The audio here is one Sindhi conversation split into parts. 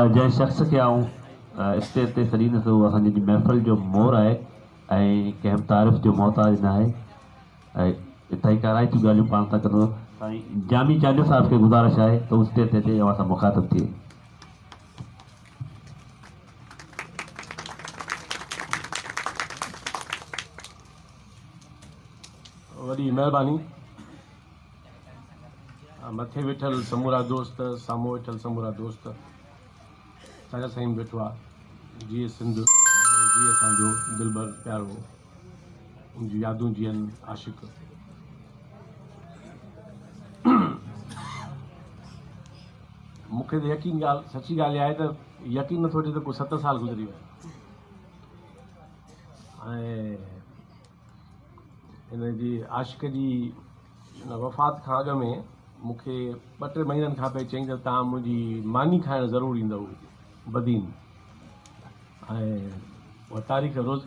جنهن شخص کي آئون اسٽيج تي سڏيندس اهو اسان جي محفل جو مور آهي ۽ ڪنهن به تعارف جو محتاج ناهي ۽ انتهائي ڪارائتيون ڳالهيون پاڻ سان ڪندو سائين جامي چانڊيو صاحب کي گذارش آهي ته هو اسٽيج تي اچي اوهان سان مخاطب ٿئي. وڏي مهرباني. مٿي ويٺل سمورا دوست، سامهون ويٺل سمورا دوست، چاچا سائين به ويٺو آ، جيئي سنڌ ۽ جيئي اسان جو دلبر پيارو، ان جون يادون جيئن عاشق. مون کي ته يقين ڳالهه سچي ڳالهه اها آهي ته يقين نٿو اچي ته ڪو 7 سال گذري ويا ۽ هن جي عاشق جي وفات کان اڳ ۾ مون کي ٻه ٽي مهينن کان پئي چيائين ته توهان منهنجي ماني کائڻ ضرور ايندؤ بدين ۽ اها تاريخ روز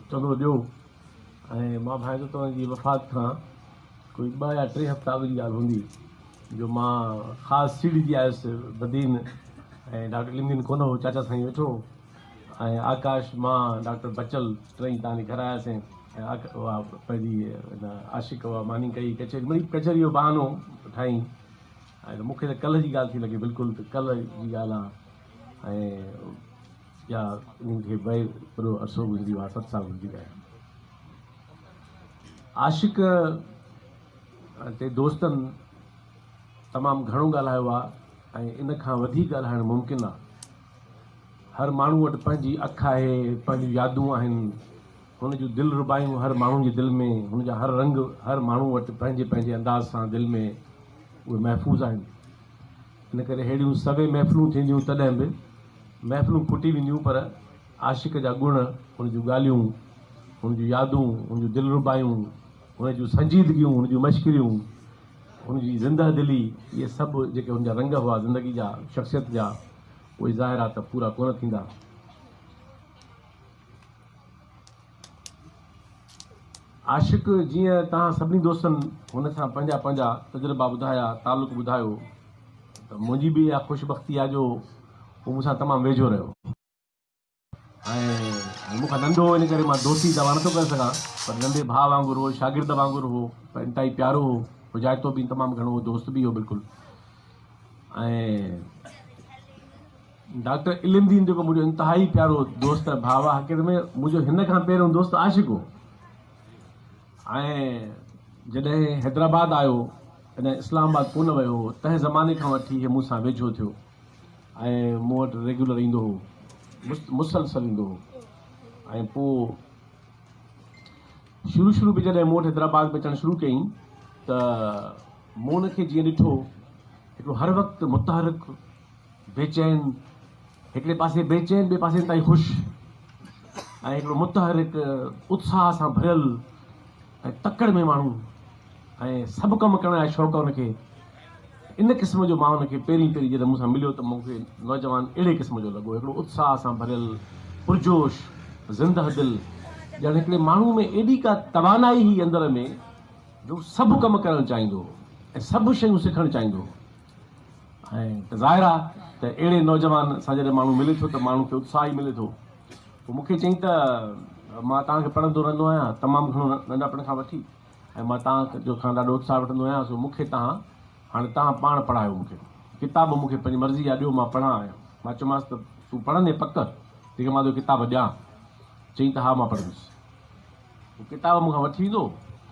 چوندو ڏيو ۽ مان ڀانئان ٿو ته ان جي وفات کان ڪوئي ٻه يا ٽي هفتا اڳ جي ڳالهه هوندي جو مان خاص سيڙجي آيس بدين ۽ ڊاڪٽر علم الدين ڪونه هو، چاچا سائين ويٺو هو. ۽ آڪاش، مان، ڊاڪٽر بچل ٽئي توهان جي گهر آياسين ۽ اها پنهنجي ان عاشق اها ماني ڪئي ڪچهري مڙئي ڪچهري جو بهانو ٺاهين ۽ مون کي ته ڪلهه جي ڳالهه ٿي لڳي بلڪل ته ڪلهه جي ڳالهه آهي ۽ يا انهن کي وئي وڏو عرصو گذري ويو آهي 7 سال گذري ويا آهن. عاشق تي دوستن تمام گهڻو ڳالهايو آهي ۽ ان کان وڌيڪ ڳالهائڻ ممڪن آهي. هر ماڻهو وٽ پنهنجي اک آهي، پنهنجون يادون آهن، هن جون دل ربايون هر ماڻهو جي دل ۾، هن جا هر رنگ هر ماڻهو وٽ پنهنجي پنهنجي انداز سان دل ۾ اهي محفوظ آهن. ان ڪري ههڙيون سوين محفلون ٿينديون تڏهن به محفلون کٽي وينديون پر عاشق جا گڻ، هن جون ڳالهيون، هن جون يادون، هن جون دل ربايون، هن جون سنجيدگيون، هن جون مشڪريون، هن جي زنده دلي، اهي سڀ جيڪي هن جا رنگ هئا زندگي جا، شخصيت جا، اهي ظاهر آ ته پورا ڪونه ٿيندا. عاشق جيئن توهان سڀني دوستن هن سان پنهنجا پنهنجا تجربا ٻڌايا، تعلق ٻڌايو ته منهنجي به اها خوش بختي آ جو هو مون سان تمام ويجهو رهيو ۽ مون کان ننڍو هو ان ڪري مان دوستي دعويٰ نٿو ڪري سگهان پر ننڍي ڀاء وانگر هو، شاگرد وانگر هو پر انتهائي پيارو هو، حجائتو به تمام گهڻو هو، دوست به هو بلڪل. ۽ ڊاڪٽر علم دين جيڪو منهنجو انتهائي پيارو دوست ۽ ڀاء آهي، حقيقت ۾ منهنجو هن کان پهريون دوست عاشق هو ۽ جڏهن حيدرآباد آيو تڏهن اسلام آباد ڪونه ويو هو، تنهن زماني کان وٺي هي مون سان ويجهو ٿيو ۽ مون وٽ ريگيولر ايندو هو، مسلسل ايندو هو ۽ پوء شروع شروع ۾ جڏهن مون وٽ حيدرآباد ۾ اچڻ شروع ڪيائين ته مون ان کي جيئن ڏٺو، هڪڙو هر وقت متحرڪ، بيچين، هڪڙي پاسي بيچين ٻئي پاسي انتهائي خوش ۽ هڪڙو متحرڪ، اتساهه سان ڀريل ۽ تڪڙ ۾ ماڻهو ۽ سڀ ڪم ڪرڻ جا شوق ان کي، ان قسم جو مان ان کي پهرين پهرين جڏهن مون سان مليو ته مون کي نوجوان اهڙي قسم جو لڳو، هڪڙو اتساهه سان ڀريل، پرجوش، زندهه دل، ڄڻ هڪڙي ماڻهو ۾ ايڏي ڪا توانائي هئي اندر ۾ جو سڀ ڪم ڪرڻ چاهيندو هو ۽ سڀ شيون سکڻ چاهيندو هو ۽ ته ظاهر آهي ته اهڙي نوجوان سان جڏهن ماڻهو ملي ٿو ته ماڻهو کي اتساهه ئي ملي ٿو. پوء مون کي چيائين ته مان توهان کي پڙهندو رهندو آهيان تمام گهڻو ننڍپڻ کان وٺي ۽ مان توهان جو کان ڏاڍو اتساهه وٺندو آهيان سو مون کي توهان هاڻي توهان پاڻ پڙهايو مون کي ڪتاب مون کي پنهنجي مرضي جا ڏيو مان پڙهان ۽ مان چيومانس ته تون پڙهندين پڪ جيڪي مان توکي ڪتاب ڏيان چيائين ته ها مان پڙهندس. هو ڪتاب مون کان وٺي ويندو،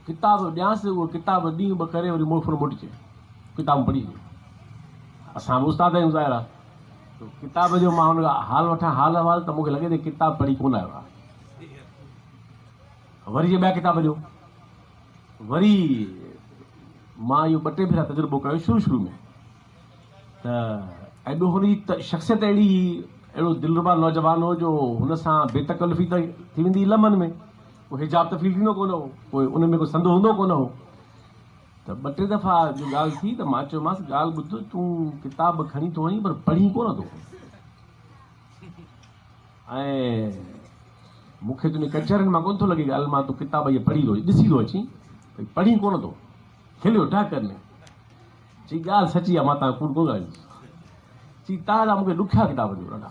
ڪتاب ڏيانس، اهو ڪتاب ڏينهن ٻه ڪري وري مون وٽ موٽي اچي، ڪتاب پڙهي اچي. اسان به استاد آهيون ظاهر آهي. ڪتاب جو مان هن کان حال وٺان حال احوال ته مون کي لڳي ته ڪتاب پڙهي ڪونه آيو آهي. وري جي ٻيا ڪتاب ڏيو. وري مان اهو ٻه ٽي ڀيرا تجربو ڪيو شروع شروع ۾ ته ۽ ٻيو هن جي شخصيت اهڙي هئي، اهڙو دلربا نوجوان هو جو هن سان بي تڪلفي ته ٿي ويندي هئي لمحن ۾، ڪو حجاب ته فيل ٿيندو ڪونه هو، پوء ان ۾ ڪو سند هوندو ڪونه هو. ته ٻه ٽي دفعا جو ڳالهه ٿي ته مان چيومانس ڳالهه ٻڌ، تون ڪتاب کڻي ٿو وڃين پر پڙهين ڪونه ٿو ۽ مون کي تنهنجي ڪچهرين مان ڪونه ٿو لڳي ڳالهه مان تون ڪتاب اهي پڙهي ٿو ڏسي ٿو اچين پر پڙهين ڪونه ٿو. کليو ٺهڪر ۾، چي ڳالهه سچي آ، مان تان ڪوڙ ڪونه ڳالهائيندس. چي توهان جا مون کي ڏکيا ڪتاب ڏيو ڏاڍا.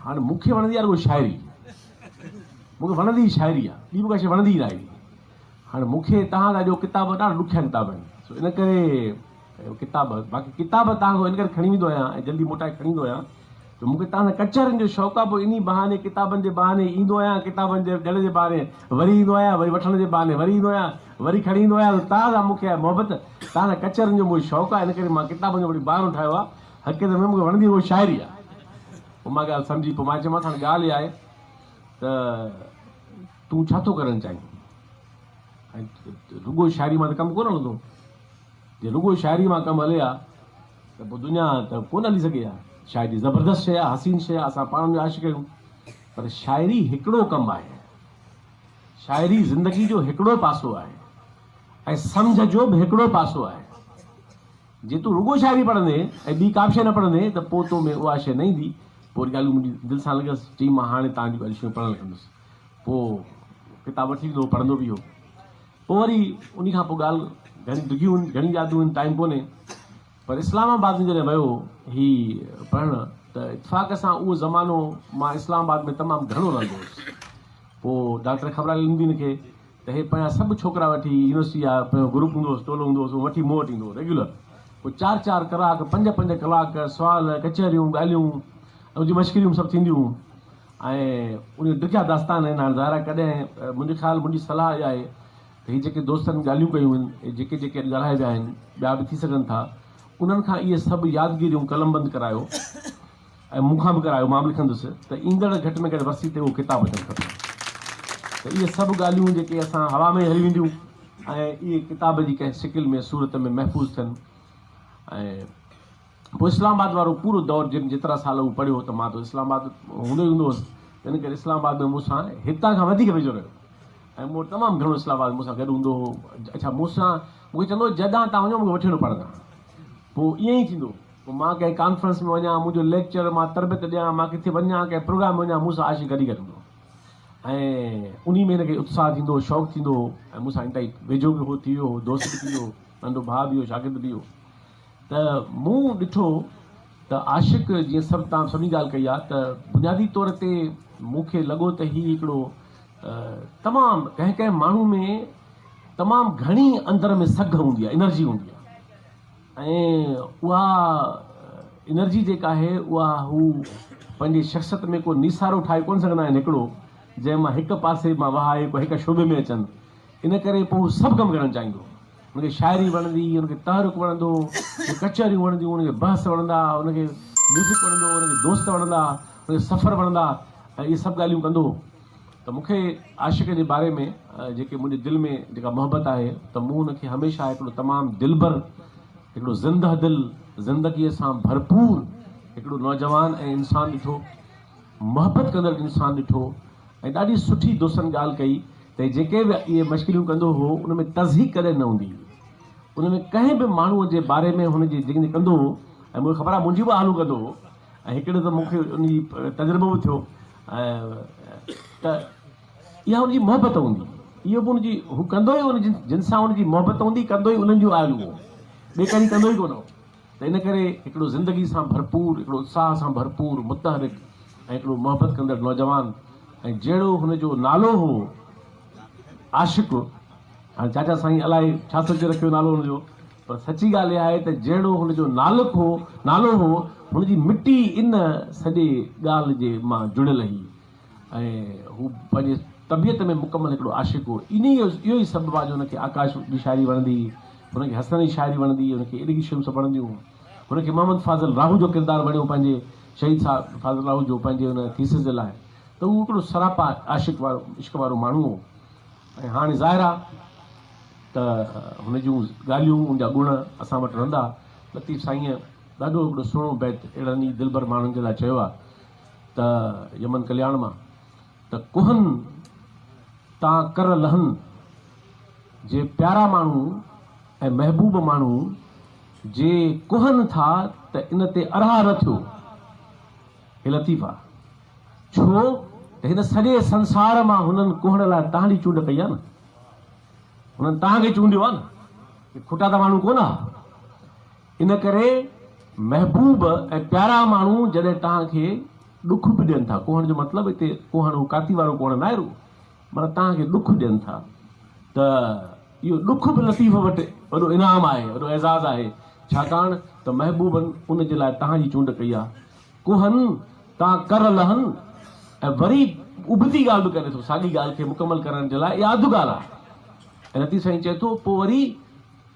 هاڻي مون کي وڻندي آهي رڳو شاعري. مون کي وڻندي ئي شاعري آهي، ٻي مون کي شيء وڻندي ئي ناهي. هاڻي مون کي توهان جا ڏيو ڪتاب ڏاڍا ڏکيا ڪتاب آهن. سو ان ڪري ڪتاب باقي ڪتاب توهان کان ان ڪري کڻي ويندو آهيان ۽ جلدي موٽائي کڻي ايندو آهيان جو مون کي توهان سان ڪچهرين جو شوق آهي پوء انهي بهاني ڪتابن جي بهاني ايندو آهيان ڪتابن جي ڏيڻ جي بهاني وري ايندو آهيان وري وٺڻ جي بهاني وري ايندو آهيان وري کڻي ايندو آهيان توهان سان مون کي آهي محبت توهان سان ڪچهرين جو مون کي شوق آهي ان ڪري مان ڪتابن جو وڏي بهانو ٺاهيو آهي حقيقت ۾ مون کي وڻندي اها شاعري آهي پوء مان ڳالهه سمجهي پوء مان چيومانس هاڻي ڳالهه اها آهي ته تون ڇا ٿو ڪرڻ چاهين ۽ رڳو شاعري مان ته ڪم ڪونه هلندو جي رڳو شاعري مان ڪم هلي ها ته پوء دنيا ته ڪونه هلي سگهي ها. شاعري زبردست شيء آهي، حسين شيء آهي، اسان پاڻ ان جا عاشق آهيون، پر شاعري هڪڙو ڪم آهي. شاعري زندگي جو هڪڙو پاسو آهي ۽ سمجهه جو به هڪڙو پاسو آهي. جي تون رڳو شاعري پڙهندين ۽ ٻي ڪا به شيء نه پڙهندين ته پوء تو ۾ اها شيء نه ايندي. پوء وري ڳالهيون منهنجي دل سان لڳس، چيائين مان هاڻي توهان جون ڳالهيون شيون پڙهڻ لڳندس. پوء ڪتاب وٺي ايندو هو، پڙهندو به هو. پوء وري انهي کان پوء ڳالهه گهڻي ڊگهيون آهن، گهڻيون يادون آهن، ٽائيم ڪونهي پر اسلام آباد ۾ جڏهن ويو هي پڙهڻ ته اتفاق سان اهو زمانو مان اسلام آباد ۾ تمام گهڻو رهندو هوس. پوء ڊاڪٽر خبرالي الدين کي ته هي پنهنجا سڀ ڇوڪرا وٺي يونيورسٽي جا پنهنجو گروپ هوندو هوس، ٽولو هوندو هوس، اهو وٺي مون وٽ ايندو هو ريگيولر. پوء چار چار ڪلاڪ، پنج پنج ڪلاڪ سوال، ڪچهريون، ڳالهيون ۽ ان جون مشڪريون سڀ ٿينديون هيون. ۽ انهي ڊگها داستان آهن هاڻ ظاهر آهي ڪڏهن منهنجي خيال منهنجي صلاح اها آهي ته هي جيڪي دوستن ڳالهيون ڪيون آهن ۽ جيڪي جيڪي اڄ ڳالهائي ويا آهن ٻيا به ٿي سگهن ٿا انهن کان اهي سڀ يادگيريون قلمبند ڪرايو ۽ مون کان به ڪرايو مان به لکندس ته ايندڙ گهٽ ۾ گهٽ ورسي تي اهو ڪتاب اچڻ کپي ته اهي سڀ ڳالهيون جيڪي اسان هوا ۾ هلي وينديون ۽ اهي ڪتاب جي ڪنهن شڪل ۾ صورت ۾ محفوظ ٿين ۽ پوء اسلام آباد وارو پورو دور جن جيترا سال هو پڙهيو ته مان ته اسلام آباد هوندو ئي هوندو هوس تنهن ڪري اسلام آباد ۾ مون سان هتان کان وڌيڪ ويجهو رهيو ۽ مون وٽ تمام گهڻو اسلام آباد مون سان گڏ هوندو هو اڇا مون سان مون کي چوندو هو جڏهن تان وڃو مون کي وٺي وڃو پاڻ سان پوء ائين ئي ٿيندو پوء مان ڪنهن ڪانفرنس ۾ وڃان منهنجو ليڪچر مان تربيت ڏيان مان ڪٿي وڃان ڪنهن پروگرام ۾ وڃان مون سان عاشق گڏ ئي گڏ هوندو هو ۽ انهي ۾ هن کي اتساهه ٿيندو هو شوق ٿيندو هو ۽ مون سان انتهائي ويجهو به هو ٿي ويو هو دوست به ٿي ويو هو ننڍو ڀاء به هو شاگرد به هو ته مون ڏٺو ته عاشق جيئن سڀ تان سڀني ڳالهه ڪئي آهي ته بنيادي طور تي مون کي لڳو ته هي هڪڙو تمام ڪنهن ڪنهن ماڻهو ۾ تمام گهڻي اندر ۾ سگهه هوندي آهي انرجي هوندي آهي ۽ اها انرجي جيڪا آهي اها هو پنهنجي شخصيت ۾ ڪو نيسارو ٺاهي ڪونه سگهندا آهن هڪڙو جنهن مان هڪ پاسي مان وهائي ڪو هڪ شعبي ۾ اچن ان ڪري پوء هو سڀ ڪم ڪرڻ چاهيندو. هن کي شاعري وڻندي، هن کي تحرڪ وڻندو، هن کي ڪچهريون وڻنديون، هن کي بحث وڻندا، هن کي ميوزڪ وڻندو، هن کي دوست وڻندا، هن کي سفر وڻندا ۽ اهي سڀ ڳالهيون ڪندو هو. ته مون کي عاشق جي باري ۾ جيڪي منهنجي دل ۾ جيڪا محبت آهي ته مون هن کي هميشه هڪڙو تمام دلبر، هڪڙو زنده دل، زندگيء سان ڀرپور هڪڙو نوجوان ۽ انسان ڏٺو. محبت ڪندڙ انسان ڏٺو ۽ ڏاڍي سٺي دوستن ڳالهه ڪئي ته جيڪي به اهي مشڪليون ڪندو هو ان ۾ تضحيڪ ڪڏهن نه هوندي هئي ان ۾ ڪنهن به ماڻهوء جي باري ۾ هن جي جيڪڏهن ڪندو هو ۽ مون کي خبر آهي منهنجيون به آهلون ڪندو هو ۽ هڪڙي ته مون کي ان جي تجربو به ٿيو ته اها هن جي محبت هوندي اهو به ان جي هو ڪندو ئي ان جن سان هن جي محبت هوندي ڪندو ئي انهن جون آهلون هو ٻئي ڪنهن جي ڪندو ئي ڪونه هو. ته ان ڪري هڪڙو زندگي سان ڀرپور، هڪڙو اتساهه سان ڀرپور، متحرڪ ۽ هڪڙو محبت ڪندڙ نوجوان ۽ جهڙو هن جو نالو هو عاشق، هاڻي چاچا سائين الائي ڇا سوچي رکيو نالو هن جو، پر سچي ڳالهه اها آهي ته جهڙو هن جو نالڪ هو، نالو هو، هن جي مٽي ان سڄي ڳالهه جي مان جڙيل هئي. ۽ هو پنهنجي طبيعت ۾ مڪمل هڪڙو عاشق هو. انهيء اهو ئي سبب آهي جو هن کي آڪاش جي شاعري وڻندي هئي، هن کي حسن جي شاعري وڻندي هئي، هن کي اهڙيون شيون سڀ وڻنديون هيون. هن کي محمد فاضل راهو جو ڪردار وڻيو پنهنجي شهيد صاحب فاضل راهو جو پنهنجي ان ٿيسز جي لاء ته هو هڪڙو سراپا عاشق وارو عشق وارو ماڻهو هو ۽ هاڻي ظاهر آهي ته هن جون ڳالهيون ان جا گڻ اسان وٽ رهندا. لطيف سائينء ڏاڍو هڪڙو سهڻو بيت اهڙن ئي دلبر ماڻهن جي لاء چيو آهي. ته يمن ڪلياڻ مان ته ڪهن تان ڪر لهن، جي پيارا ماڻهو ۽ محبوب ماڻهو جي ڪهن ٿا ته ان تي ارها نه ٿيو. هي لطيف آ. ڇو ته هن سڄي سنسار مان هنن ڪهڻ لاء توهان جي چونڊ ڪئي آ نه. هنن توهان کي چونڊيو آ نه. هي کٽا ته ماڻهو ڪونه آ. ان ڪري محبوب ۽ پيارا ماڻهو جڏهن توهان کي ڏک به ڏين ٿا، ڪوهڻ جو مطلب هتي ڪوهڻ هو ڪاتي وارو ڪوهڻ ناهي رڳو، معنيٰ توهان کي ڏک ڏين ٿا ته اهو ڏک به لطيف وٽ وڏو انعام آهي، وڏو اعزاز آهي، ڇاڪاڻ ته محبوبن ان جي لاء توهان جي چونڊ ڪئي آهي. ڪوهن تان ڪر لهن ۽ وري ابتي ڳالهه به ڪري ٿو، ساڳي ڳالهه کي مڪمل ڪرڻ جي لاء اها اڌ ڳالهه آهي ۽ لطيف سائين چئي ٿو پوء وري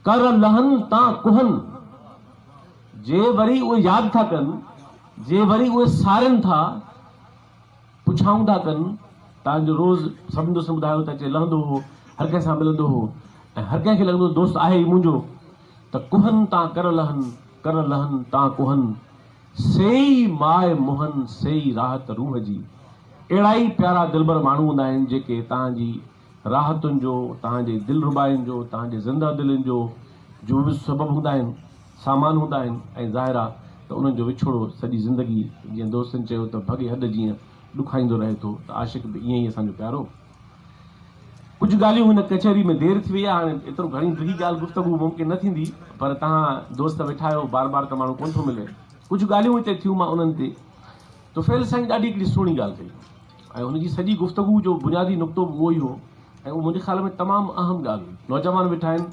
ڪر لهن تان ڪهن، جي وري اهي ياد ٿا ڪن، جي وري اهي سارين ٿا، پڇائون ٿا ڪن، تان جو روز سڀني دوستن ٻڌايو ته اچي لهندو هو، هر ڪنهن سان ملندو هو ۽ هر ڪنهن کي لڳندو هو دوست آهي ئي منهنجو ته ڪهن تان ڪر لهن، ڪر لهن تان ڪهن، سي ئي ماء منهن، سي ئي راحت روح جي. اهڙا ئي پيارا دلبر ماڻهو هوندا آهن جيڪي تان جي راحتن جو، توهان جي دلربائين جو، توهان جي زنده دلين جو جو به سبب هوندا آهن، سامان هوندا آهن ۽ ظاهر آ ته انهن جو وڇوڙو سڄي زندگي جيئن دوستن چيو ته ڀڳي هڏ جيئن ڏکائيندو رهي ٿو ته عاشق به ائين ئي اسان جو پيارو. ڪجهه ڳالهيون هن ڪچهري ۾ دير ٿي وئي آ هاڻي ايترو گهڻي ڊگهي ڳالهه گفتگو ممڪن نه ٿيندي پر توهان دوست ويٺا آهيو بار بار ته ماڻهو ڪونه ٿو ملي ڪجهه ڳالهيون هتي ٿيون مان انهن تي طفيل سائين ڏاڍي هڪڙي سهڻي ڳالهه ڪئي. ۽ هن جي سڄي گفتگو جو بنيادي نقطو به اهو ئي هو ۽ اهو منهنجي خيال ۾ تمام اهم ڳالهه هئي. نوجوان ويٺا آهن،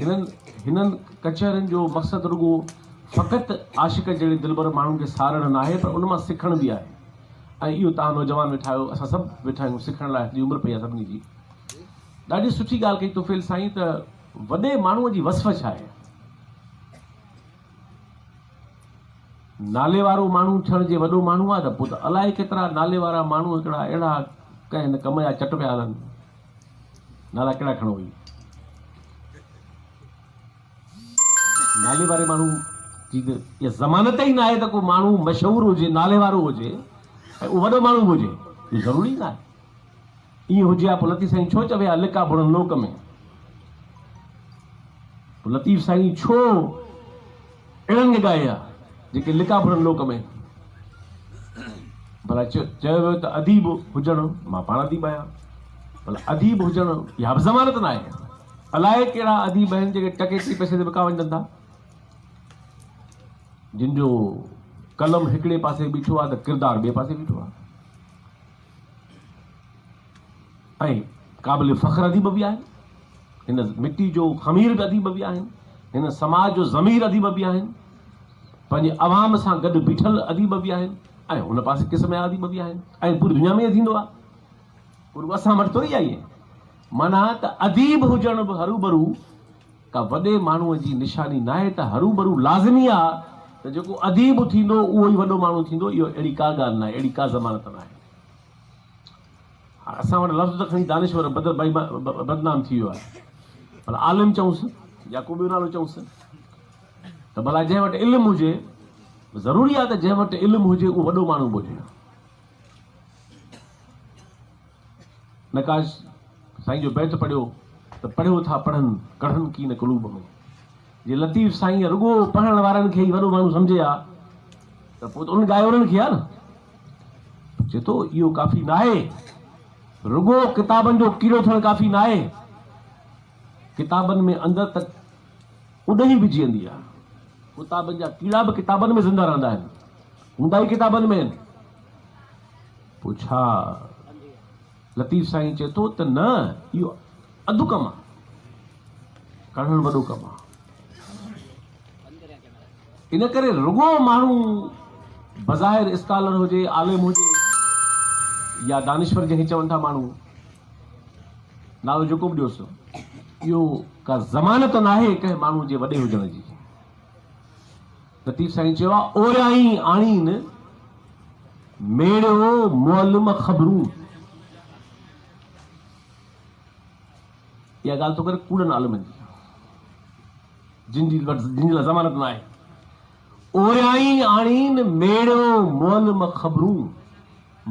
هنن هنن ڪچهرين جو مقصد رڳو فقط عاشق جهڙي دلبر ماڻهن کي سارڻ ناهي پر ان مان سکڻ به آهي ۽ اهو توهان نوجوان ويٺا آهيو اسان سڀ ويٺا آهيون سکڻ لاء سڄي عمر پئي آهي سڀني جي. ڏاڍي سٺي ڳالهه ڪئي طفيل سائين ته وڏي ماڻهوء جي وصف ڇا آهي؟ نالي وارو ماڻهو ٿيڻ جي وڏو ماڻهو آ ته پوء ته الائي ڪيترا نالي وارا ماڻهو هڪڙا اهڙا ڪنهن نه ڪم جا چٽ پيا هلن. نالا ڪهڙا کڻو وئي. نالي واري ماڻهو جي ته اها ضمانت ئي ناهي ته ڪو ماڻهو مشهور هجي، نالي وارو هجي ۽ اهو وڏو ماڻهو به هجي. اهو ضروري ناهي. ائين هجي ها پوء لطيف سائين ڇو چوي ها لڪا ڀڙن لوڪ ۾. پوء لطيف سائين ڇو اهڙن کي ڳائي ها جيڪي لڪا ڀڙن لوڪ ۾. ڀلا چيو ويو ته اديب هجڻ، مان پاڻ اديب آهيان، ڀلا اديب هجڻ اها به ضمانت ناهي. الائي ڪهڙا اديب آهن جيڪي ٽڪي ٽي پئسي تي وڪا وڃن ٿا. جن جو قلم هڪڙي پاسي بيٺو آهي ته ڪردار ٻئي پاسي بيٺو آهي. ۽ قابل فخر اديب به آهن، هن مٽي جو خمير به اديب به آهن، هن سماج جو ضمير اديب به آهن، پنهنجي عوام سان گڏ بيٺل اديب به آهن ۽ هن پاسي قسم جا اديب به آهن ۽ پوري دنيا ۾ ائين ٿيندو آهي، رڳو اسان وٽ ٿوري آهي ائين. معنيٰ ته اديب هجڻ به هروڀرو ڪا وڏي ماڻهوء جي نشاني ناهي ته هروڀرو لازمي آهي ته جيڪو اديب ٿيندو اهو ئي وڏو ماڻهو ٿيندو، اهو اهڙي ڪا ڳالهه ناهي، اهڙي ڪا ضمانت ناهي. هاڻ اسان وٽ لفظ ته کڻي دانشور بدنام ٿي ويو آهي پر عالم چئونس يا ڪو ٻيو نالو چئونس ته ڀلا جنهن وٽ علم هجي، ضروري آهي ته جنهن وٽ علم هجي اهو وڏو ماڻهو به هجي. نقاش سائين جو بيت پڙهيو ته پڙهيو ٿا پڙهن ڪڙهن ڪين قلوب ۾. جي لطيف سائين رڳو پڙهڻ وارن کي ئي وڏو ماڻهو سمجهي ها ته پوء ته انهن ڳايو انهن کي ها نه. چئي ٿو اهو ڪافي ناهي. رڳو ڪتابن جو ڪيڙو ٿيڻ ڪافي ناهي. ڪتابن ۾ اندر ته اڏهي به جيئندي آهي. ڪتابن جا ڪيڙا به ڪتابن ۾ زنده رهندا آهن. هوندا ئي ڪتابن ۾ آهن. پوء ڇا لطيف سائين چئي ٿو ته نه اهو اڌ ڪم آ، ڪڙهڻ وڏو ڪم آ. ان ڪري رڳو ماڻهو بظاهر اسڪالر هجي، عالم هجي يا دانشور جنهن کي چون ٿا ماڻهو، نالو جيڪو به ڏيوس، اهو ڪا ضمانت ناهي ڪنهن ماڻهو جي وڏي هجڻ جي. لطيف سائين چيو آ، اوريائين آڻين، ميڙيو معلم خبرون. اها ڳالهه ٿو ڪري ڪوڙن عالمن جي، جن جي وٽ جن جي لاء ضمانت نه آهي. اوريائين آڻين، ميڙيو معلم خبرون.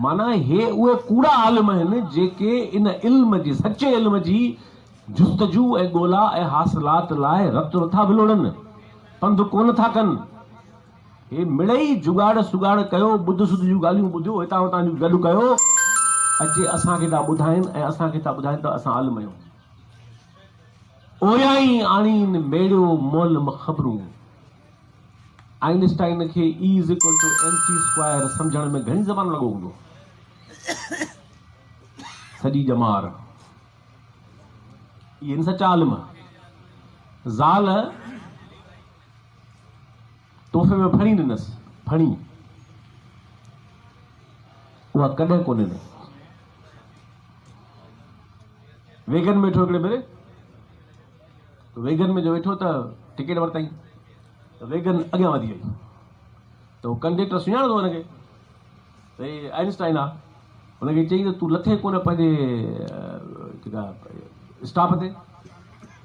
معنيٰ هي اهي ڪوڙا عالم آهن جيڪي ان علم جي، سچي علم جي جستجو ۽ ڳولا ۽ حاصلات لاء رت نٿا ولوڙن، پنڌ ڪونه ٿا ڪن. هي مڙئي جڳاڙ سڳاڙ ڪيو، ٻڌ سڌ جون ڳالهيون ٻڌيو، هتان هتان جون گڏ ڪيو، اچي اسان کي ٿا ٻڌائين ۽ اسان کي ٿا ٻڌائين ته اسان عالم آهيون. اوريائين آڻين، ميڙيو معلم خبرون. آئنسٽائن کي E is equal to M C square سمجهڻ ۾ گهڻي زمانو لڳو هوندو؟ سڄي ڄمار. اهي آهن سچا عالم. زال تحفي ۾ ڦڻي ڏنس، ڦڻي. اها ڪڏهن ڪونه ڏني. ويگن ۾ ويٺو هڪڙي ڀيري ته ويگن ۾ جو ويٺو ته ٽڪيٽ ورتائين ته ويگن اڳيان وڌي وئي ته هو ڪنڊيڪٽر سڃاڻندو هن کي ته هي آئنسٽائن آ هن کي چئي ته تون لٿين ڪونه پنهنجي جيڪا اسٽاپ تي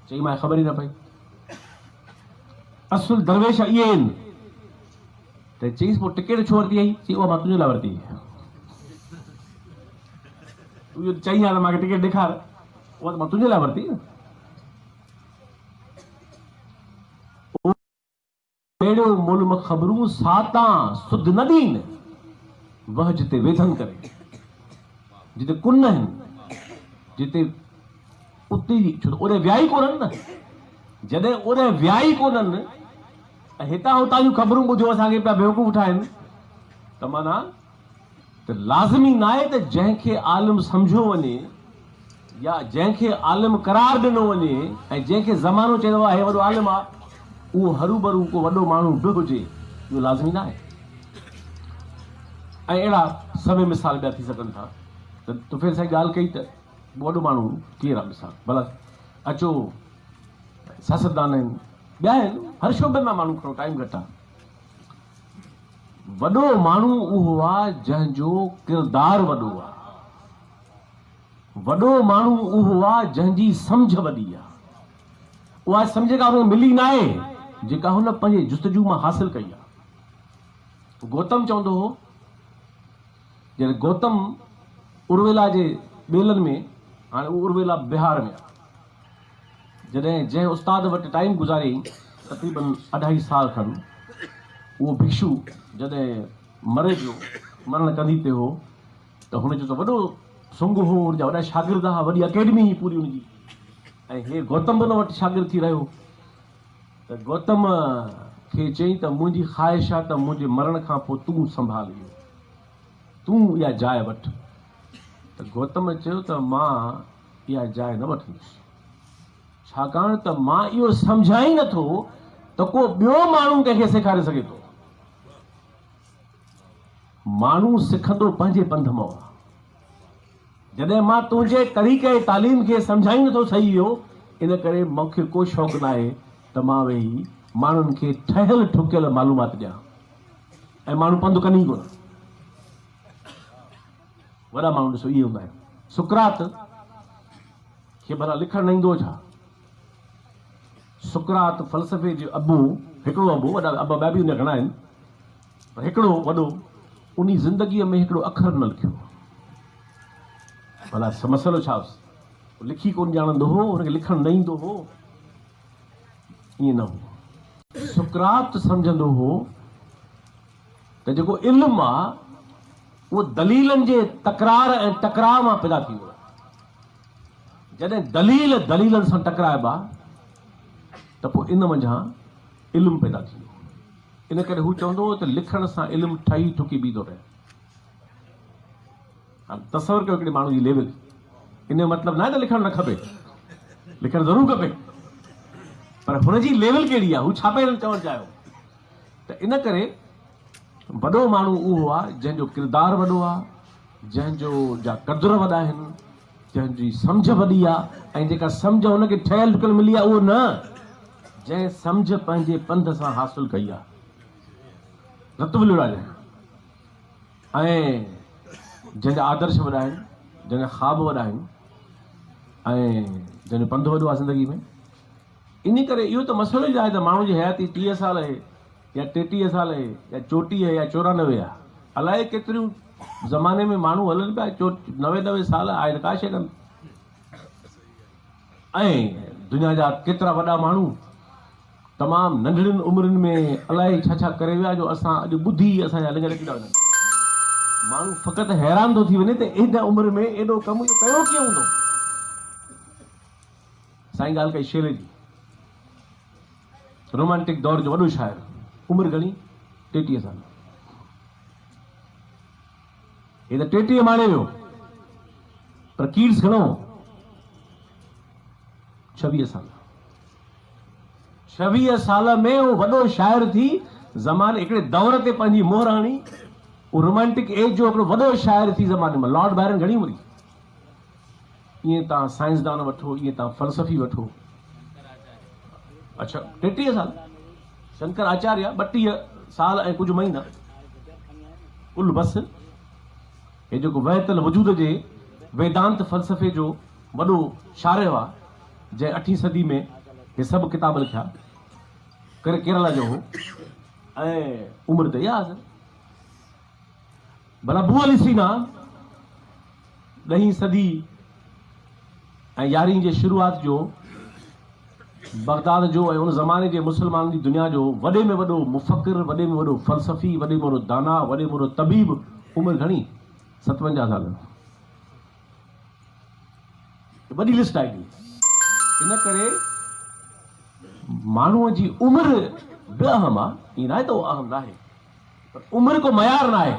چئي مانکي خبر ئي نه پئي اصل درويش اهي آهن ته چئيس پوء ٽڪيٽ ڇو ورتي آهي چئي اها مان تنهنجي لاء ورتي اهو چئي ها ته مانکي ٽڪيٽ ڏيکار اها ته مان تنهنجي لاء ورتي نه اهڙو ملم خبرون ساتان سڌ نه ڏين وه جتي ويڌن ڪري جتي ڪن آهن جتي اتي ڇو ته اوڏي ويا ئي ڪونهن نه جڏهن اوڏي ويا ئي ڪونهن ۽ هتان هتان جون خبرون ٻڌيو اسان کي پيا بيوقوف ٺاهن ته معنيٰ ته لازمي ناهي ته جنهن کي عالم سمجهيو وڃي يا جنهن کي عالم قرار ڏنو وڃي ۽ جنهن کي زمانو چوندو آهي هي وڏو عالم آهي اهو هروڀرو ڪو وڏو ماڻهو به هجي اهو لازمي ناهي ۽ اهڙا سوين مثال ٻيا ٿي سگهن ٿا ته طفيل سائين ڳالهه ڪئي ته وڏو ماڻهو ڪير آهي مثال ڀلا اچو سياستدان آهن ٻيا آهن هر شعبي مان ماڻهو کڻو ٽائيم گهٽ آهي وڏو ماڻهو اهو آ جنهن جو ڪردار وڏو آ. وڏو ماڻهو اهو آ جنهن جي سمجهه وڏي آ. اها سمجهه جيڪا هن کي ملي ناهي، جيڪا هن پنهنجي جستجو مان حاصل ڪئي آ. گوتم چوندو هو، جڏهن گوتم ارويلا جي ٻيلن ۾، هاڻي اهو ارويلا بهار ۾ آ، جڏهن جنهن استاد وٽ ٽائيم گذاريائين تقريبن اڍائي سال کن اهو ڀڪشو جڏهن مري پيو مرڻ ڪنڌي تي هو ته هن جو ته وڏو سنگ هو هن جا وڏا شاگرد هئا وڏي اڪيڊمي هئي پوري هن جي ۽ هي گوتم به ان وٽ شاگرد ٿي رهيو ته گوتم کي چيائين ته منهنجي خواهش آهي ته منهنجي مرڻ کان پوء تون سنڀال اهو تون اها جاء وٺ ته گوتم چيو ته مان اها جاء نه وٺندس، ڇاڪاڻ ته مان اهو سمجهان ئي نٿو ته ڪو ٻيو ماڻهو ڪنهن کي سيکاري سگهي ٿو. ماڻهو سکندو پنهنجي پنڌ مان آهي. جڏهن مان تنهنجي طريقه تعليم کي سمجهان ئي نٿو صحيح اهو، ان ڪري مون کي ڪو شوق ناهي ته مان ويهي ماڻهن کي ٺهيل ٺڪيل معلومات ڏيان ۽ ماڻهو پنڌ ڪن ئي ڪونه. وڏا ماڻهو ڏسو اهي هوندا آهن. سقراط کي ڀلا لکڻ نه ايندو هو ڇا؟ سقراط فلسفي جو ابو، هڪڙو ابو، وڏا ابا ٻيا به هن جا گهڻا آهن، پر هڪڙو وڏو، انهي زندگيء ۾ هڪڙو اکر نه لکيو. ڀلا مسئلو ڇا هوس؟ لکي ڪونه ڄاڻندو هو، هن کي لکڻ نه ايندو هو. ائين نه هو. سقراط سمجهندو هو ته جيڪو علم آ اهو دليلن جي تڪرار ۽ ٽڪراء مان پيدا ٿيندو آهي. جڏهن دليل دليلن سان ٽڪرائبا ته پوء ان منجهان علم پيدا ٿيندو. ان ڪري هو چوندو هو ته لکڻ سان علم ٺهي ٺڪي بيهي ٿو رهي. هاڻ تصور ڪيو هڪڙي ماڻهو جي ليول. ان جو مطلب ناهي ته لکڻ نه کپي. لکڻ ضرور کپي. پر هن جي ليول ڪهڙي آهي؟ هو ڇا پئي چوڻ چاهيو؟ ته ان ڪري وڏو ماڻهو اهو آهي جنهن جو ڪردار وڏو آهي، جنهن جو جا قدر وڏا آهن، جنهن جي سمجهه وڏي آهي ۽ جيڪا سمجهه هن کي ٺهيل ٺڪيل ملي آهي اهو نه، جنهن سمجهه پنهنجي پنڌ سان حاصل ڪئي آهي. رت ولوڙ آهي جنهن ۽ جنهن جا آدرش وڏا آهن، جنهن جا خواب وڏا آهن ۽ جنهن جو پنڌ وڏو آهي زندگي ۾. انهي ڪري اهو ته مسئلو ئي ناهي ته ماڻهو جي حياتي 30 سال اهي يا 33 سال اهي يا 34 يا 94 آهي. الائي ڪيتريون زماني ۾ ماڻهو هلن پيا 90 90 سال آهي ته ڪا شيء ڪانه. ۽ دنيا جا ڪيترا وڏا ماڻهو تمام ننڍڙين عمرين ۾ الائي ڇا ڇا ڪري ويا جو اسان اڄ ٻڌي اسان جا لڱ لڪي ٿا وڃن. ماڻهو فقط حيران ٿو ٿي وڃي ته ان عمر ۾ ايڏو ڪم اهو ڪيو ڪيئن هوندو. سائين ڳالهه ڪئي شيلي جي. رومانٽڪ دور جو وڏو شاعر. عمر گهڻي؟ 33 سال. هي ته 33 ماڻي ويو، پر ڪيٽس گهڻو هو؟ 26 سال. 26 سال ۾ هو وڏو شاعر ٿي زماني هڪڙي دور تي پنهنجي مهر هڻي، هو رومانٽڪ ايج جو هڪڙو وڏو شاعر ٿي زماني ۾. لارڊ بائرن گهڻي عمر هئي؟ ائين توهان سائنسدان وٺو، ائين توهان فلسفي وٺو. اڇا 33 سال. شنڪر آچاريا 32 سال ۽ ڪجهه مهينا ڪل بس. هي جيڪو وحدت الوجود جي ويدانت فلسفي جو وڏو شارح آ، جنهن اٺين صدي ۾ هي سڀ ڪتاب لکيا، ڪيرالا جو هو ۽ عمر ته اها آ. ڀلا بو علي سينا ڏهين صدي ۽ يارهين جي شروعات جو بغداد جو ۽ ان زماني جي مسلمانن جي دنيا جو وڏي ۾ وڏو مفڪر، وڏي ۾ وڏو فلسفي، وڏي ۾ وڏو داناء، وڏي ۾ وڏو طبيب، عمر گهڻي؟ 57 سال. وڏي لسٽ آهي. ان ڪري ماڻهوء جي عمر به اهم آهي، ائين ناهي ته اهو اهم ناهي، پر عمر ڪو معيار ناهي.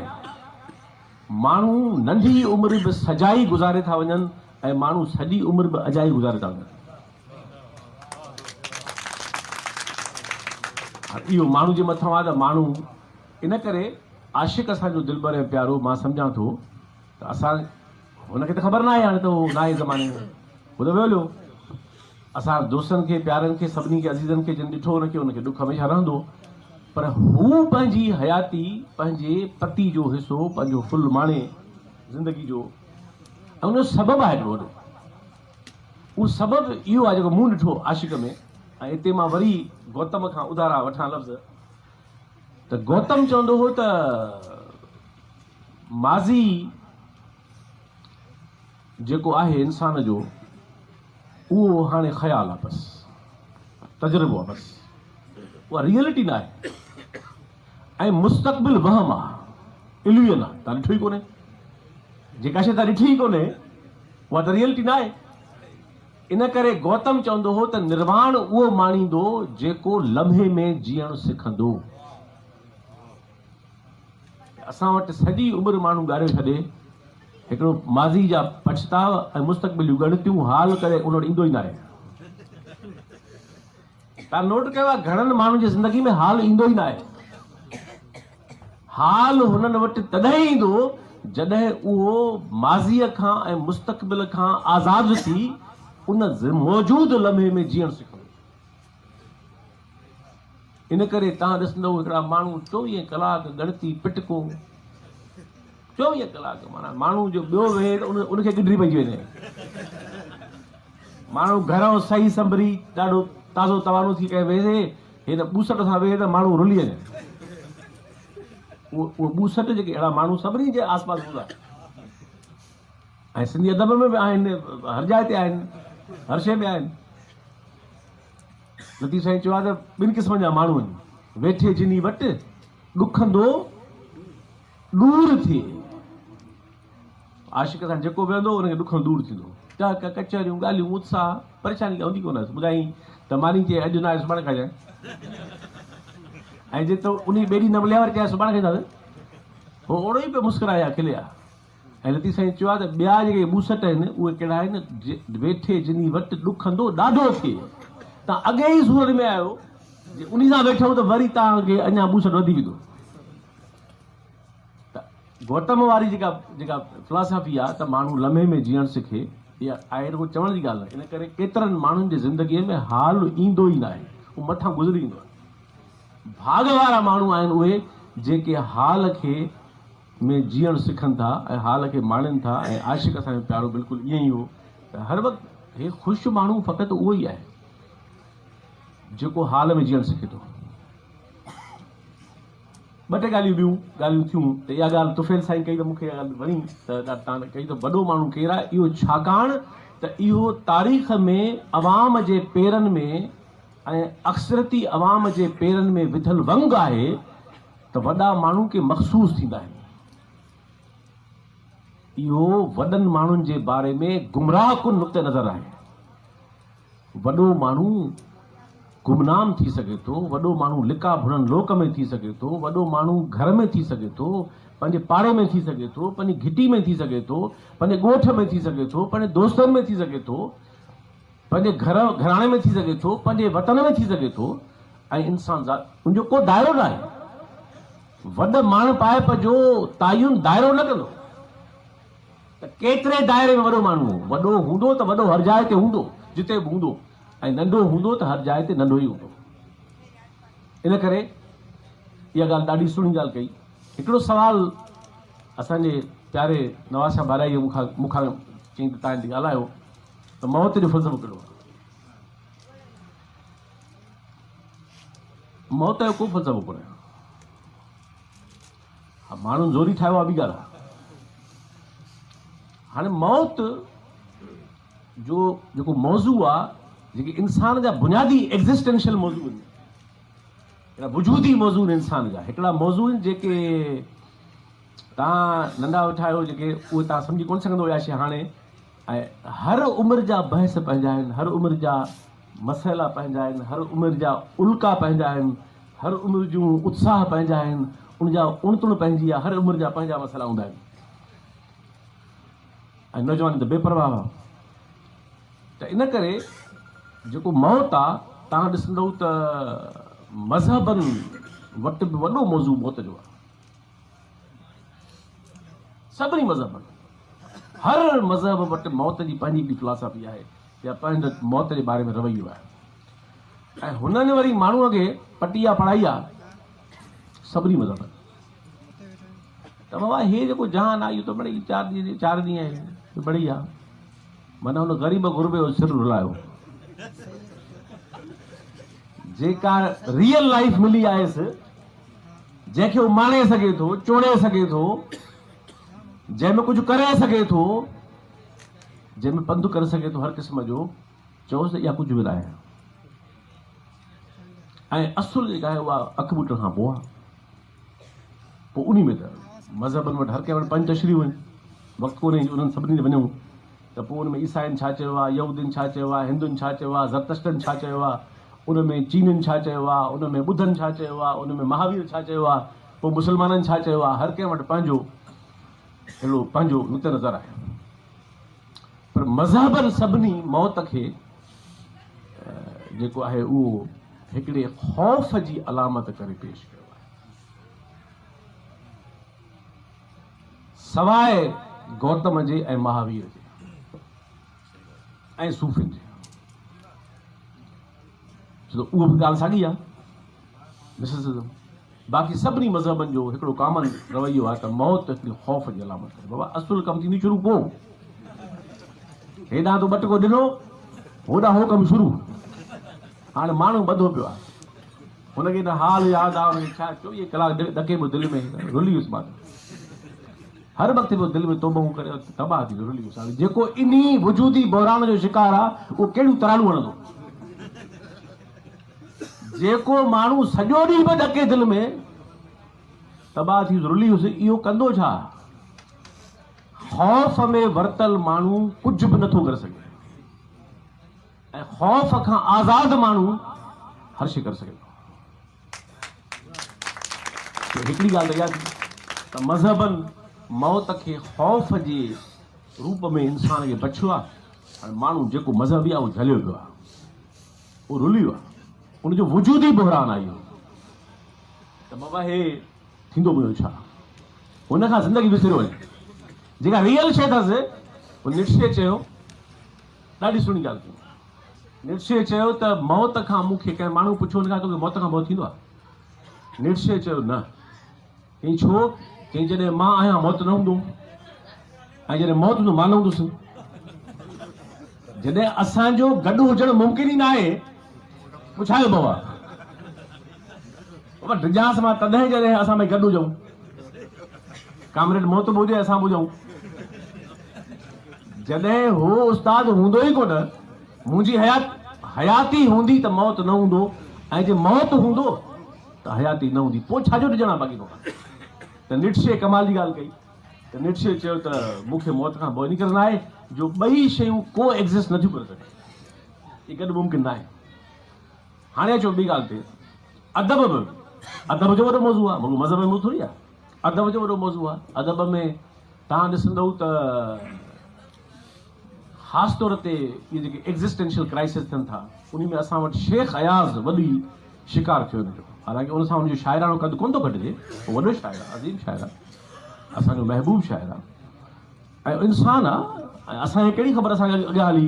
ماڻهو ننڍي عمر به سجائي گذاري ٿا وڃن ۽ ماڻهو سڄي عمر به اجائي گذاري ٿا وڃن. اهو ماڻهو جي مٿان آهي ته ماڻهو ان ڪري عاشق اسان جو دلبر ۽ پيارو مان سمجهان ٿو ته اسان هن کي ته خبر ناهي هاڻي ته هو ناهي زماني ۾ هو ته ويو هليو. اسان دوستن کي پيارن کي سڀني کي عزيزن کي جن ڏٺو ان کي ان کي ڏک هميشه رهندو پر هو پنهنجي حياتي پنهنجي پتي جو حصو پنهنجو ڦل ماڻي زندگي جو ۽ ان جو سبب آهي هڪڙو وڏو اهو سبب اهو آهي جيڪو مون ڏٺو عاشق ۾ ۽ اتي مان وري گوتم کان اڌارا وٺان لفظ ته گوتم چوندو هو ته ماضي جيڪو آهي انسان جو اهو هاڻي خيال آهي بس تجربو آهي بس اها ريئلٽي نه آهي ۽ مستقبل وهم آهي اليوزن آهي تان ڏٺو ئي ڪونهي جيڪا شيء تان ڏٺي ئي ڪونهي اها ته ريئلٽي نه آهي. ان ڪري گوتم چوندو هو ته نرواڻ اهو ماڻيندو جيڪو لمحي ۾ جيئڻ سکندو. اسان وٽ سڄي عمر ماڻهو ڳاريو ڇڏي، هڪڙو ماضي جا پڇتاء ۽ مستقبل جون ڳڻتيون، حال ڪڏهن ان وٽ ايندو ئي ناهي. توهان نوٽ ڪيو آهي گهڻن ماڻهن جي زندگي ۾ حال ايندو ئي ناهي. حال هنن وٽ تڏهن ايندو جڏهن اهو ماضيء کان ۽ مستقبل کان آزاد ٿي ان موجود لمحي ۾ جيئڻ سکندو. ان ڪري توهان ڏسندؤ هڪڙا ماڻهو 24 ڪلاڪ ڳڻتي پٽڪو 24 ڪلاڪ معنيٰ ماڻهو جو ٻيو ويهي ته ان کي ڳڍري پئجي وڃي. ماڻهو گهرئون سهي سنڀري ڏاڍو تازو توانو ٿي ڪري ويهي، هي ته ٻوسٽ سان ويهي ته ماڻهو رلي وڃن. اهي ٻوسٽ جيڪي اهڙا ماڻهو سڀني جي آس پاس هوندا ۽ سنڌي ادب ۾ به آهن، هر جاء تي آهن، هر شيء ۾ آهن. لطيف سائين چيو آهي ته ٻن قسمن جا ماڻهو آهن، ويٺي جني وٽ ڏکندو ڏور ٿئي. عاشق سان جيڪو ويهندو ان کي ڏکڻ دور ٿيندو. ٽهڪ، ڪچهريون، ڳالهيون، اتساهه، پريشاني ڪا هوندي ڪونه هيس. ٻڌائين ته ماني چئي اڄ نه آهي سڀاڻي کائجانء ۽ جي تو انهي ٻئي ڏينهن نه مليا وري چيائين سڀاڻي کائينداسين. هو اوڙو ئي پيو مسڪرائي ها کلي ها. ۽ لطيف سائين چيو آهي ته ٻيا جيڪي ٻوسٽ آهن اهي ڪهڙا آهن ويٺي جني وٽ ڏکندو ڏاڍو ٿئي. تان اڳي ئي سورن ۾ آهيو جي انهي سان ويٺؤ ته وري توهان کي اڃا ٻوسٽ وڌي ويندو. ته گوتم واري جيڪا جيڪا فلاسافي آ ته ماڻهو لمحي ۾ جيئڻ سکي اها آهي رڳو چوڻ جي ڳالهه نه ان ڪري ڪيترن ماڻهن جي زندگيء ۾ حال ايندو ئي ناهي اهو مٿان گذري ويندو آهي. ڀاڳ وارا ماڻهو آهن اهي جيڪي حال کي ۾ جيئڻ سکن ٿا ۽ حال کي ماڻين ٿا ۽ عاشق اسان جو پيارو بلڪل ائين ئي هو ته هر وقت هي خوش ماڻهو فقط اهو ئي آهي جيڪو حال ۾ جيئڻ سکي ٿو. ٻه ٽي ڳالهيون ٻيون ڳالهيون ٿيون ته اها ڳالهه طفيل سائين ڪئي ته مون کي اها ڳالهه وڻي ته تان ڪئي ته وڏو ماڻهو ڪير آهي اهو ڇاڪاڻ ته اهو تاريخ ۾ عوام جي پيرن ۾ ۽ اڪثريتي عوام جي پيرن ۾ وڌل ونگ آهي ته وڏا ماڻهو ڪي مخصوص ٿيندا آهن اهو وڏن ماڻهن جي باري ۾ گمراهه ڪن نقطه نظر آهي وڏو ماڻهو گمنام ٿي سگهي ٿو، وڏو ماڻهو لڪا ڀڙن لوڪ ۾ ٿي سگهي ٿو، وڏو ماڻهو گهر ۾ ٿي سگهي ٿو، پنهنجي پاڙي ۾ ٿي سگهي ٿو، پنهنجي گهٽي ۾ ٿي سگهي ٿو، پنهنجي ڳوٺ ۾ ٿي سگهي ٿو، پنهنجي دوستن ۾ ٿي سگهي ٿو، پنهنجي گهر گهراڻي ۾ ٿي سگهي ٿو، پنهنجي وطن ۾ ٿي سگهي ٿو ۽ انسان ذات ان جو ڪو دائرو ناهي. وڏ ماڻهپائپ جو تعين دائرو نه ڪندو ته ڪيتري دائري ۾ وڏو ماڻهو هو. وڏو هوندو ته وڏو هر جاء تي هوندو، جتي به هوندو ۽ ننڍو هوندو ته هر جاء تي ننڍو ئي هوندو. ان ڪري اها ڳالهه ڏاڍي سهڻي ڳالهه ڪئي. هڪڙو سوال اسان جي پياري نواز شاهه ڀارائيء مون کان مون کان چيائين ته توهان هتي ڳالهايو ته موت جو فلسفو ڪهڙو آهي؟ موت جو ڪو فلسفو ڪونهي. ها ماڻهن زوري ٺاهيو آهي ٻي ڳالهه آهي. هاڻي موت جو جيڪو موضوع آهي جيڪي انسان جا بنيادي ايگزسٽينشل موضوع آهن هڪڙا وجودي موضوع آهن انسان جا هڪڙا موضوع آهن جيڪي تان ننڍا ويٺا آهيو جيڪي اهي تان سمجهي ڪونه سگهندو اها شي هاڻي ۽ هر عمر جا بحث پنهنجا آهن، هر عمر جا مسئلا پنهنجا آهن، هر عمر جا الڪا پنهنجا آهن، هر عمر جون اتساهه پنهنجا آهن، ان جا اڻ تڻ پنهنجي آهي، هر عمر جا پنهنجا مسئلا هوندا آهن ۽ نوجوان ته بي پرواهه هئا ته ان ڪري جيڪو موت آ تان ڏسندؤ ته مذهبن وٽ به وڏو موضوع موت جو آ. سڀني مذهبن هر مذهب وٽ موت جي پنهنجي هڪڙي فلاسافي آهي يا پنهنجو موت جي باري ۾ رويو آهي ۽ هنن وري ماڻهوء کي پٽي آ پڙهائي آ سڀني مذهبن ته بابا هي جيڪو جهان آ اهو ته مڙئي چار ڏينهن چار ڏينهن آهي مڙئي آ معنيٰ هن غريب غربي جو سر رلايو جيڪا ريئل لائف ملي آهيس جنهن کي هو ماڻي سگهي ٿو، چوڙي سگهي ٿو، جنهن ۾ ڪجهه ڪري سگهي ٿو، جنهن ۾ پنڌ ڪري سگهي ٿو هر قسم جو، چئوس ته اها ڪجهه به ناهي ۽ اصل جيڪا آهي اها اک ٻوٽڻ کان پوء آهي. پوء انهي ۾ ته مذهبن وٽ هر ڪنهن وٽ پنج تشريحون آهن، وقت ڪونهي جو انهن سڀني تي وڃون ته پوء ان ۾ عيسائين ڇا چيو آهي، يهودين ڇا چيو آهي، هندن ڇا چيو آهي، زرتشتن ڇا چيو آهي، ان ۾ چينين ڇا چيو آ، ان ۾ ٻڌن ڇا چيو آ، ان ۾ مهاوير ڇا چيو آ، پوء مسلمانن ڇا چيو آ، هر ڪنهن وٽ پنهنجو اهڙو پنهنجو نقطه نظر آهي. پر مذهبن سڀني موت کي جيڪو آهي اهو هڪڙي خوف جي علامت ڪري پيش ڪيو آهي. سواء گوتم جي ۽ مهاوير جي. ۽ صوفين جي ڇو ته اهو به ڳالهه ساڳي آهي مسٽسزم باقي سڀني مذهبن جو هڪڙو ڪامن رويو آهي ته موت هڪڙي خوف جي علامت آهي بابا اصل ڪم ٿيندي شروع پوء هيڏانهن تو ٻٽڪو ڏنو هوڏانهن هو ڪم شروع هاڻي ماڻهو ٻڌو پيو آهي هن کي نه حال ياد آ هن کي ڇا 24 ڪلاڪ ڏڪي پيو دل ۾ رلي ويس مان هر وقت پيو دل ۾ توبهون ڪري تباهه ٿي ويو رلي ويس هاڻي جيڪو انهي وجودي بحران جو شڪار آ اهو ڪهڙيون تراڙون هڻندو جيڪو ماڻهو سڄو ڏينهن پيو ڏڪي دل ۾ تباهه ٿي ويس رلي ويس اهو ڪندو ڇا خوف ۾ ورتل ماڻهو ڪجهه به نٿو ڪري سگهي ۽ خوف کان آزاد ماڻهو هر شيء ڪري سگهي ٿو. سو هڪڙي ڳالهه ته اها ٿي ته مذهبن موت کي خوف جي روپ ۾ انسان کي بڇيو آهي. هاڻي ماڻهو جيڪو مذهبي آهي اهو جهليو پيو آهي، اهو رلي ويو آهي، ان جو وجودي بحران آهي اهو ته بابا هي ٿيندو پيو ڇا؟ هن کان زندگي وسريو وڃي جيڪا ريئل شيء اٿس. نٽشي چيو ڏاڍي سهڻي ڳالهه ڪئي. نٽشي چيو ته موت کان مون کي ڪنهن ماڻهو پڇيو هن کان توکي موت کان ڀؤ ٿيندو آهي؟ نٽشي چيو نه. چيائين ڇو؟ چيائين جڏهن مان آهيان موت نه هوندو ۽ جڏهن موت هوندو مان نه هوندس. جڏهن اسان جو گڏ هجڻ ممڪن ئي ناهي پوء ڇا جو ڀؤ آهي؟ بابا ڊڄانس مان تڏهن جڏهن اسان ٻئي گڏ هجون. ڪامريڊ موت به هجي اسان به هجون. جڏهن هو استاد هوندو ئي ڪونه، منهنجي حيات حياتي هوندي ته موت نه هوندو ۽ جي موت هوندو ته حياتي نه هوندي، پوء ڇا جو ڊڄڻ آهي باقي توکان؟ ته نٽشي ڪمال جي ڳالهه ڪئي ته نٽشي چيو ته مون کي موت کان ڀؤ ان ڪري ناهي جو ٻئي شيون ڪو ايگزسٽ نٿيون ڪري سگهن، اهي گڏ ممڪن ناهي. هاڻي اچو ٻي ڳالهه تي. ادب به ادب جو وڏو موضوع آهي، رڳو مذهب جو موضوع ٿوري آهي. ادب جو وڏو موضوع آهي. ادب ۾ توهان ڏسندؤ ته خاص طور تي اهي جيڪي ايگزسٽينشل ڪرائسس ٿين ٿا، انهي ۾ اسان وٽ شيخ اياز وڏي شڪار ٿيو ان جو. حالانڪه ان سان ان جو شاعراڻو قد ڪونه ٿو گهٽجي، هو وڏو شاعر آهي، عظيم شاعر آهي، اسان جو محبوب شاعر آهي ۽ انسان آهي ۽ اسان کي ڪهڙي خبر اسان کي اڳيان هلي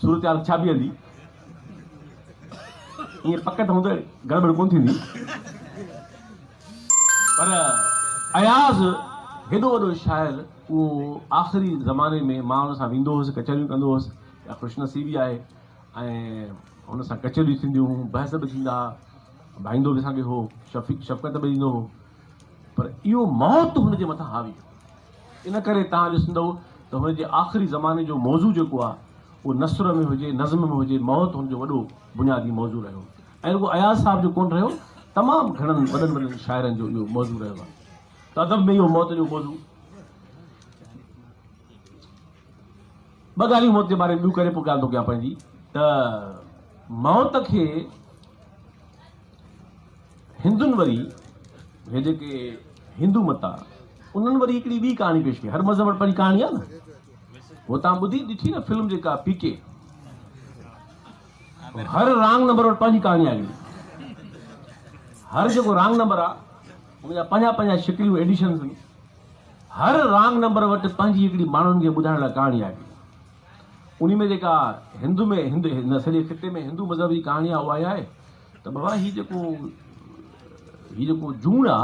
صورتحال ڇا بيهندي. ائين پڪ ته هوندو گڙٻڙ ڪونه ٿيندي. پر اياز هيڏو وڏو شاعر اهو آخري زماني ۾ مان ان سان ويندو هوس ڪچهريون ڪندو هوس اها خوش نصيبي آهي ۽ ان سان ڪچهريون ٿينديون هيون بحث به ٿيندا ها ڀائيندو به اسان کي هو شفيق شفقت به ڏيندو هو پر اهو موت هن جي مٿان حاوي هو ان ڪري توهان ڏسندؤ ته هن جي آخري زماني جو موضوع جيڪو آهي اهو نثر ۾ هجي نظم ۾ هجي موت هن جو وڏو بنيادي موضوع رهيو ۽ رڳو اياز صاحب جو ڪونه رهيو، تمام گهڻن وڏن وڏن شاعرن جو اهو موضوع رهيو آهي ته ادب ۾ اهو موت جو موضوع. ٻه ڳالهيون موت جي باري ۾ ٻيون ڪري پوء ڳالهه ٿو ڪيان پنهنجي ته موت کي هندن وري هي جيڪي هندو مت آ انهن وري هڪڙي ٻي ڪهاڻي پيش ڪئي. هر مذهب وٽ پنهنجي ڪهاڻي آ نه. هو تان ٻڌي ڏٺي نه فلم جيڪا پي ڪي هر رانگ نمبر وٽ پنهنجي ڪهاڻي آهي. هر جيڪو رانگ نمبر آ ان جا پنهنجا پنهنجا شڪليون ايڊيشنز آهن. هر رانگ نمبر وٽ پنهنجي هڪڙي ماڻهن کي ٻڌائڻ لاء ڪهاڻي آهي. انهي ۾ جيڪا هند ۾ هند هن سڄي خطي ۾ هندو مذهب جي ڪهاڻي آ اها آهي ته بابا هي جيڪو هي جيڪو جوڻ آ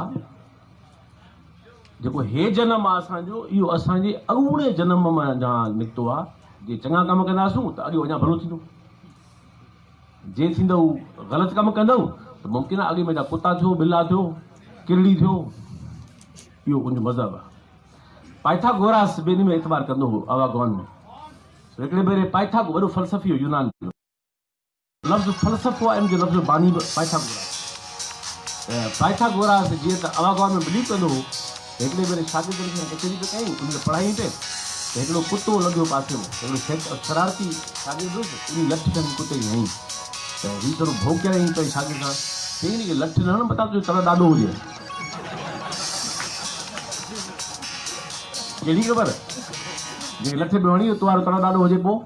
جيڪو هي جنم آ اسان جو اهو اسان جي اڳوڻي جنم مان نڪتو آ. جي چڱا ڪم ڪنداسون ته اڳيو اڃا ڀلو ٿيندو. جي ٿيندؤ غلط ڪم ڪندؤ ته ممڪن آ اڳي ۾ ڪتا ٿيو، ٻلا ٿيو، ڪرڙي ٿيو. اهو ان جو مذهب آ. پائٿاگوراس به ان ۾ اعتبار ڪندو هو اواگون ۾. سو هڪڙي ڀيري پائٿاگو وڏو فلسفي هو يونان جو. لفظ فلسفو آهي ان جو لفظ باني به پائٿاگوراس ته پائٿاگوراس جيئن ته اواگون ۾ بليو ڪندو هو ته هڪڙي ڀيري شاگردن سان ڪچهري پئي ڪيائين انهن کي پڙهايائين پئي ته هڪڙو ڪتو لنگهيو پاسي مان ته هڪڙو شرارتي شاگرد هوس انهي لٺ کڻي ڪتي کي هنئي ته هي ٿورو ڀونڪيائين پئي شاگرد سان چيائين هن کي لٺ نه هڻ متان تنهنجو تڙ ڏاڏو هجي ڪهڙي خبر جنهن کي لٺ پيو هڻي تو وارو تڙ ڏاڏو هجي پوء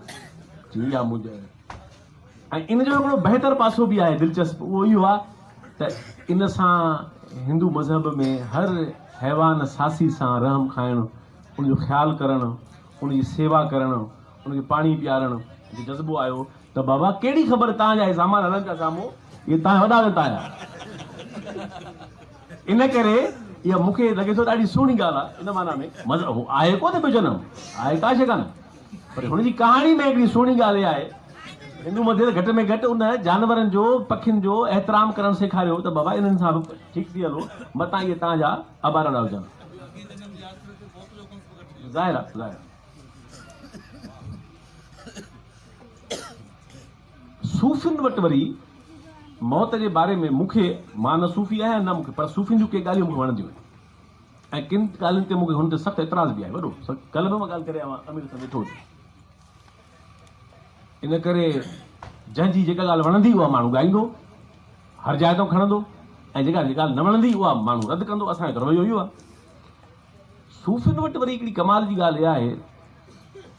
چيائين اها منهنجي ۽ ان جو هڪڙو بهتر پاسو به آهي دلچسپ اهو اهو آهي ته ان سان هندو مذهب ۾ هر حيوان ساسي سان رحم کائڻ، ان جو خيال ڪرڻ، ان جي سيوا ڪرڻ، ان کي پاڻي پيارڻ جو جذبو آيو ته بابا ڪهڙي خبر توهان جا اهي سامان هلن پيا سامهون اهي توهان وڏا ويندا آهيا ان ڪري اها مون کي لڳي ٿو ڏاڍي سهڻي ڳالهه آهي ان معنيٰ ۾ مذهب آهي ڪونه ٻيو جنم آهي ڪا شيء ڪانه. پر هن جي ڪهاڻي ۾ هڪڙي سهڻي ڳالهه اها آهي ته هندو مت گهٽ ۾ گهٽ ان جانورن جو، پکين جو احترام ڪرڻ سيکاريو ته بابا انهن سان به ٺيڪ ٿي هلو متان اهي توهان جا ابا ڏاڏا هجن. ظاهر آهي ظاهر آهي. صوفين وٽ وري موت جي باري ۾ مون کي مان نه صوفي آهيان نه مون کي پر صوفين جون ڪي ڳالهيون مون کي وڻنديون آهن. ۽ ڪن ڳالهين تي مون کي هن تي سخت اعتراض به آهي وڏو ڪلهه به مان ڳالهه ڪري آيو آهيان امير سان ويٺو هجي ان ڪري جنهن جي جيڪا ڳالهه وڻندي اها ماڻهو ڳائيندو هر جاء تان کڻندو ۽ جيڪا ڳالهه نه وڻندي اها ماڻهو رد ڪندو اسان جو رويو اهو آهي صوفين وٽ وري هڪڙي ڪمال جي ڳالهه اها آهي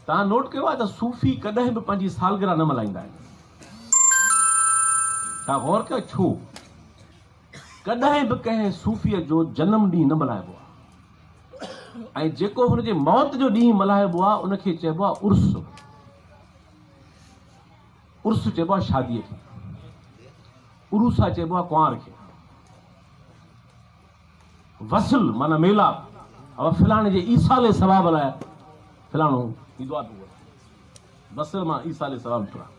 توهان نوٽ ڪيو آهي ته صوفي ڪڏهن به پنهنجي سالگرهه نه ملهائيندا آهن توهان غور ڪيو ڇو ڪڏهن به ڪنهن صوفيء جو جنم ڏينهن نه ملهائبو آهي ۽ جيڪو هن جي موت جو ڏينهن ملهائبو آهي ان کي چئبو آهي عرس. عرس چئبو آهي شاديء کي، عروسه چئبو آهي ڪنوار کي. وصل معنيٰ ميلاپ، اها فلاڻي جي ايصال ثواب لاء فلاڻو ايندو آهي پيو. وصل مان ايصال ثواب ٿيو آهي.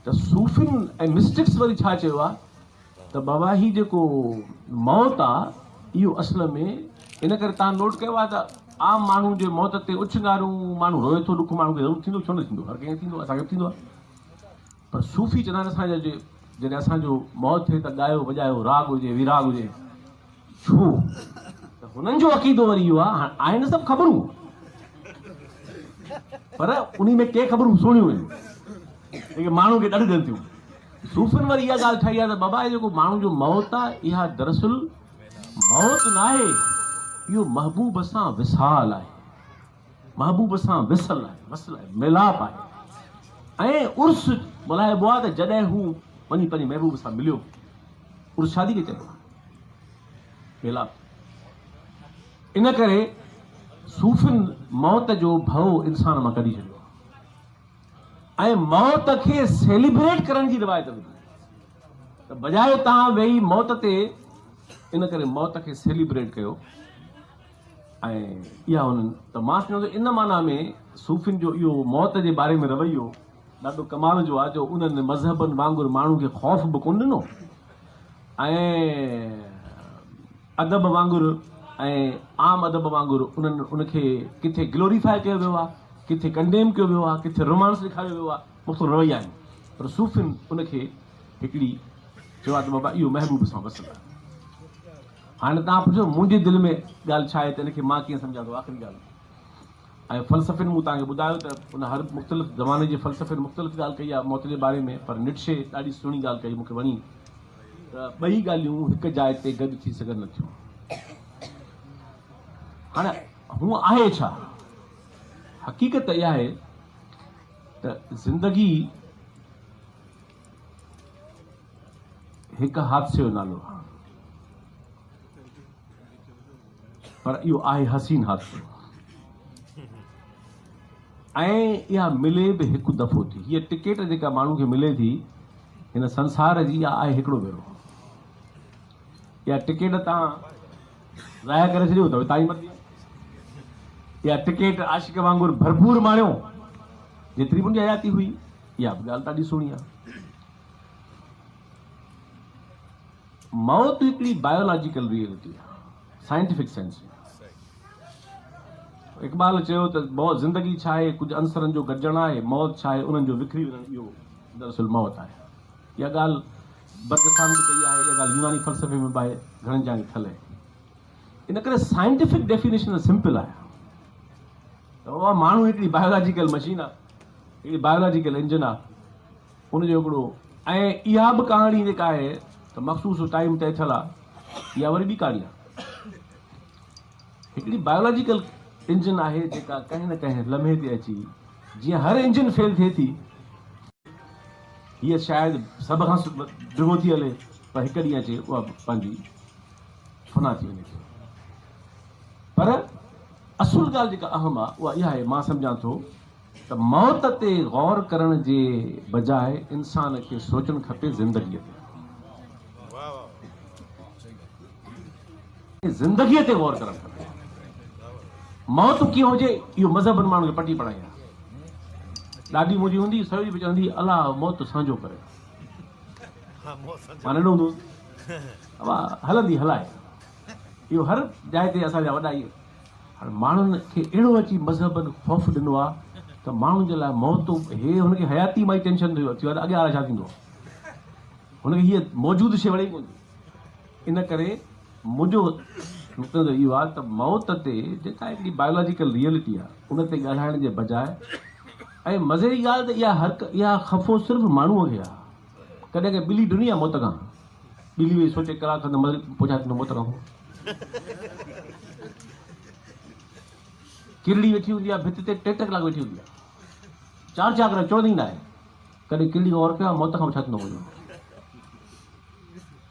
ته صوفين ۽ مسٽڪس وري ڇا چيو آ ته بابا هي جيڪو موت آ اهو اصل ۾ ان ڪري تان نوٽ ڪيو آ ته عام ماڻهو جي موت تي اڇنگارون ماڻهو روئي ٿو ڏک ماڻهو کي ضرور ٿيندو ڇو نه ٿيندو هر ڪنهن کي ٿيندو اسان کي به ٿيندو آ پر صوفي چوندا آهن اسان جا جڏهن اسان جو موت ٿئي ته ڳايو وڄايو راڳ هجي ويراڳ هجي ڇو ته هنن جو عقيدو وري اهو آهي، هاڻ آهن سڀ خبرون پر انهي ۾ ڪي خبرون سهڻيون آهن. جيڪي ماڻهو کي ڏڍ ڏين ٿيون. صوفين وري اها ڳالهه ٺاهي آهي ته بابا هي جيڪو ماڻهو جو موت آهي اها دراصل موت ناهي، اهو محبوب سان وصال آهي. محبوب سان وصل آهي، وصل آهي، ميلاپ آهي ۽ عرس ملهائبو آهي ته جڏهن هو وڃي پنهنجي محبوب سان مليو. عرس شادي کي چئبو آهي، ميلاپ. ان ڪري صوفين موت جو ڀؤ انسان مان ڪڍي ڇڏيو آهي ۽ موت کي سيليبريٽ ڪرڻ جي روايت وڌي ته بجاء توهان ويهي موت تي ان ڪري موت کي سيليبريٽ ڪيو ۽ اها انهن ته مان سمجهان ٿو ان معنيٰ ۾ صوفين جو اهو موت جي باري ۾ رويو ڏاڍو ڪمال جو آهي جو انهن مذهبن وانگر ماڻهن کي خوف به ڪونه ڏنو ۽ ادب وانگر ۽ عام ادب وانگر انهن ان کي ڪٿي گلوريفائي ڪيو ويو آهي، ڪٿي ڪنڊيم ڪيو ويو آهي، ڪٿي رومانس ڏيکاريو ويو آهي، مختلف رويا آهن پر صوفين ان کي هڪڙي چيو آهي ته بابا اهو محبوب سان وصل آهي. هاڻي توهان پڇو منهنجي دل ۾ ڳالهه ڇا آهي ته ان کي مان ڪيئن سمجهان ٿو آخري ڳالهه ۽ فلسفين مون توهان کي ٻڌايو ته ان هر مختلف زماني جي فلسفين مختلف ڳالهه ڪئي آهي موت جي باري ۾ پر نٽشي ڏاڍي سهڻي ڳالهه ڪئي مون کي وڻي ته ٻئي ڳالهيون هڪ جاء تي گڏ ٿي سگهن نٿيون. هاڻي هونء آهي ڇا؟ حقيقت اها آهي ته زندگي هڪ حادثي جو نالو آهي پر اهو آهي حسين حادثو ۽ اها ملي به هڪ دفعو ٿي. هيء ٽڪيٽ جيڪا ماڻهو کي ملي ٿي هن سنسار جي اها آهي هڪڙو ڀيرو. اها ٽڪيٽ توهان ضايع ڪري ڇڏيو ته توهان جي مرضي آهي. اها ٽڪيٽ عاشق وانگر ڀرپور ماڻيو جيتري به ان جي حياتي هئي اها به ڳالهه ڏاڍي سهڻي آهي. موت هڪڙي بايولاجيڪل ريئلٽي آهي سائنٽيفڪ سينس ۾. اقبال چيو ته موت زندگي ڇا آهي؟ ڪجهه عنصرن جو گڏجڻ آهي، موت ڇا آهي؟ انهن جو وکري وڃڻ اهو دراصل موت آهي. اها ڳالهه برگسان به ڪئي آهي، اها ڳالهه يوناني فلسفي ۾ به آهي، گهڻن جاين تي ٿيل آهي. ان ڪري سائنٽيفڪ ڊيفينيشن سمپل آهي ته اها ماڻهو هڪڙي بايولاجيڪل مشين آهي، هڪڙي بايولاجيڪل انجن آهي، ان جو هڪڙو ۽ اها به ڪهاڻي جيڪا آهي ته مخصوص ٽائيم طئي ٿيل آهي، اها وري ٻي ڪهاڻي آهي. هڪڙي بايولاجيڪل انجن آهي جيڪا ڪنهن نه ڪنهن لمحي تي اچي جيئن هر انجن فيل ٿئي ٿي هيء شايد سڀ کان ڊگهو ٿي هلي پر هڪ ڏينهن اچي اها پنهنجي فنا ٿي وڃي ٿي پر اصل ڳالهه جيڪا اهم آهي اها اها آهي مان سمجهان ٿو ته موت تي غور ڪرڻ جي بجاء انسان کي سوچڻ کپي زندگيء تي. زندگيء تي غور ڪرڻ کپي. موت ڪيئن هجي اهو مذهبن ماڻهن کي پٽي پڙهائي آهي. ڏاڏي منهنجي هوندي سويري به چوندي الله موت سانجو ڪري. مان ننڍو هوندو هوس هلندي هلائي. اهو هر جاء تي اسان جا وڏا اهي هاڻي ماڻهن کي اهڙو اچي مذهبن خوف ڏنو آهي ته ماڻهن جي لاء موت هي هن کي حياتي مان ئي ٽينشن ٿيو آهي ته اڳيان الائي ڇا ٿيندو. هن کي هيء موجود شيء وڻي ئي ڪونه ٿي. ان ڪري منهنجو نقطه نظر اهو آهي ته موت تي جيڪا هڪڙي بايولاجيڪل ريئلٽي آهي ان تي ڳالهائڻ جي بجاء ۽ مزي جي ڳالهه ته اها هر اها خفو صرف ماڻهوء کي آهي. ڪڏهن ڪڏهن ٻلي ڊني آهي موت کان. ٻلي ويهي سوچي ڪلاڪ کن ته مري پوء ڇا ٿيندو موت کان پوء. ڪرڙي ويٺي هوندي آهي ڀت تي ٽي ٽي ڪلاڪ ويٺي هوندي آهي. چار چار ڪلاڪ چڙندي ئي ناهي. ڪڏهن ڪرڙي غور ڪيو آهي موت کان پوء ڇا ٿيندو منهنجو.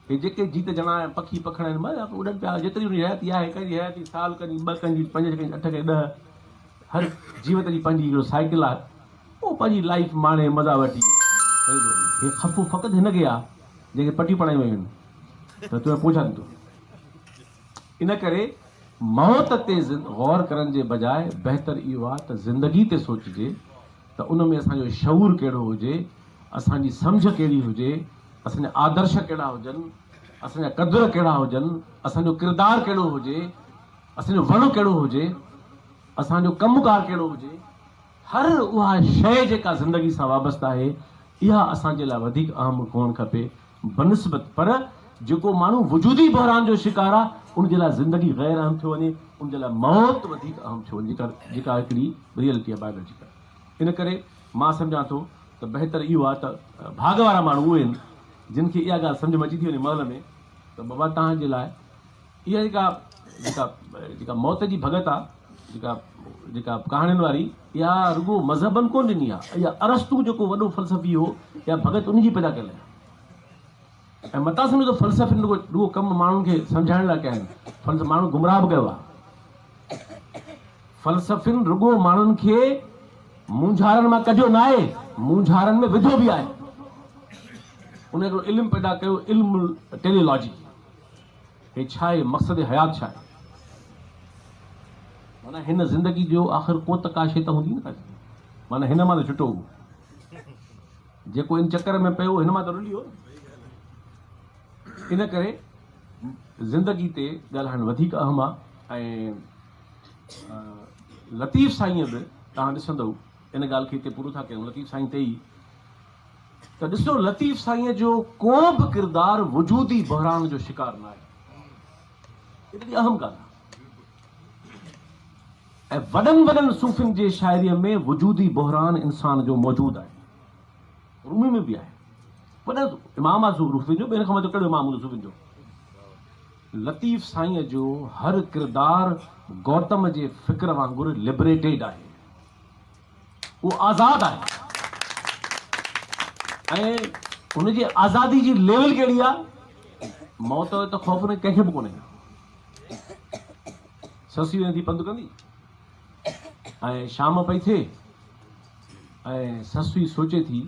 هي جيڪي جيت جڻا ۽ پکي پکڻ آهن بس اڏن پيا جيتري انهن جي حياتي آهي ڪنهن جي حياتي سال ڪنهن جي ٻه ڪنهن جي پنج ڪنهن جي اٺ ڪنهن جي ڏهه هر جيوت جي پنهنجي هڪڙو سائيڪل آهي اهو پنهنجي لائيف ماڻي مزا وٺي هلي ٿو وڃي هي خفو فقط هن کي آهي جنهن کي پٽيون پڙهايون ويون آهن ته تنهنجو پوء ڇا ٿيندو ان ڪري موت تي غور ڪرڻ جي بجاء بهتر اهو آهي ته زندگي تي سوچجي ته ان ۾ اسان جو شعور ڪهڙو هجي، اسان جي سمجهه ڪهڙي هجي، اسان جا آدرش ڪهڙا هجن، اسان جا قدر ڪهڙا هجن، اسان جو ڪردار ڪهڙو هجي، اسان جو وڙ ڪهڙو هجي، اسان جو ڪم ڪار ڪهڙو هجي، هر اها شيء جيڪا زندگي سان وابسته آهي، اها اسان جي لاء وڌيڪ اهم هئڻ کپي، بنسبت پر جيڪو ماڻهو وجودي بحران جو شڪار آهي، ان جي لاء زندگي غير اهم ٿيو وڃي، ان جي لاء موت وڌيڪ اهم ٿيو وڃي، جيڪا هڪڙي ريئلٽي آهي بايولاجيڪل. ان ڪري مان سمجهان ٿو ته بهتر اهو آهي ته ڀاڳ وارا ماڻهو اهي آهن جن کي اها ڳالهه سمجهه ۾ اچي ٿي وڃي مهل ۾ ته بابا توهان جي لاء اها جيڪا جيڪا جيڪا موت جي ڀڳت آ جيڪا جيڪا ڪهاڻين واري اها رڳو مذهبن ڪونه ڏني آ اها ارسطو جيڪو وڏو فلسفي هو اها ڀڳت ان جي پيدا ڪيل آهي ۽ متان سمجهو ته فلسفين رڳو رڳو ڪم ماڻهن کي سمجهائڻ لاء ڪيا آهن فلس ماڻهو گمراهه به ڪيو آ فلسفين رڳو ماڻهن کي مونجهارن مان ڪڍيو ناهي مونجهارن ۾ وڌو به آهي ان هڪڙو علم پيدا ڪيو علم ٽيليلاجي هي ڇا آهي؟ مقصد حيات ڇا آهي؟ معنيٰ هن زندگي جو آخر ڪو ته ڪا شيء ته هوندي نه ڪا شيء. معنيٰ هن مان ته ڇٽو هو. جيڪو ان چڪر ۾ پيو هن مان ته رلي ويو. ان ڪري زندگي تي ڳالهائڻ وڌيڪ اهم آهي ۽ لطيف سائينء به توهان ڏسندؤ ان ڳالهه کي هتي پورو ٿا ڪيون لطيف سائين تي ئي ته ڏسو لطيف سائينء جو ڪو به ڪردار وجودي بحران جو شڪار ناهي. هي ڏاڍي اهم ڳالهه آهي ۽ وڏن وڏن صوفين جي شاعريء ۾ وجودي بحران انسان جو موجود آهي. رومي ۾ به آهي. وڏا امام آهي صوفين جو، ٻين کان مٿي ڪهڙو امام هوندو صوفين جو؟ لطيف سائينء جو هر ڪردار گوتم جي فڪر وانگر لبريٽيڊ آهي. هو آزاد آهي ۽ هن جي آزادي جي ليول ڪهڙي آهي؟ موت جو ته خوف هن کي ڪنهن کي به ڪونهي. سسئي وڃي ٿي پنڌ ڪندي ۽ شام پئي ٿئي ۽ سسئي سوچي ٿي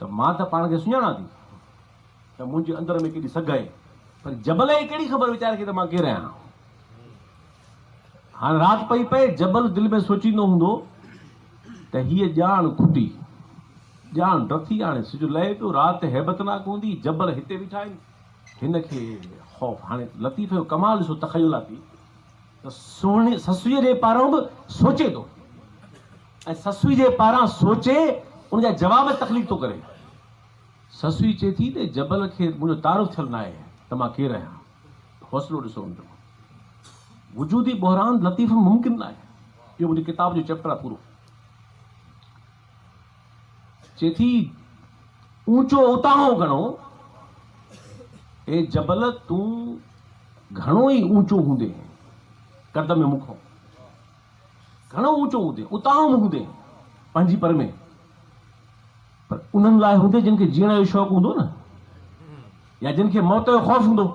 ته مان ته پاڻ کي سڃاڻان ٿي ته منهنجي اندر ۾ ڪيڏي سگهه آهي پر جبل کي ڪهڙي خبر ويچاري کي ته مان ڪير آهيان. هاڻ رات پئي پئي، جبل دل ۾ سوچيندو هوندو ته هيء ڄاڻ کٽي، ڄاڻ ڊٿي، هاڻي سج لهي پيو، رات هيبتناڪ هوندي، جبل هتي بيٺا آهن، هن کي خوف. هاڻي لطيف جو ڪمال ڏسو تخيلاتي ته سهڻي سسئيء جي پاران به سوچي ٿو ۽ سسئي جي پاران سوچي ان جا جواب تخليق ٿو ڪري. سسئي چئي ٿي ته جبل کي منهنجو تعارف ٿيل ناهي ته مان ڪير آهيان. حوصلو ڏسو ان جو. وجودي بحران لطيف ۾ ممڪن ناهي. اهو منهنجي ڪتاب جو چيپٽر آهي پورو. چئي ٿي اونچو اتاهون گهڻو، اي جبل تون گهڻو ئي اونچو هوندين قد ۾ مون کان گهڻو اونچو هوندين، اتاهون به هوندين پنهنجي پر ۾. پر انهن لاء هوندي جن کي جيئڻ جو شوق هوندو نه يا جن کي موت جو خوف هوندو.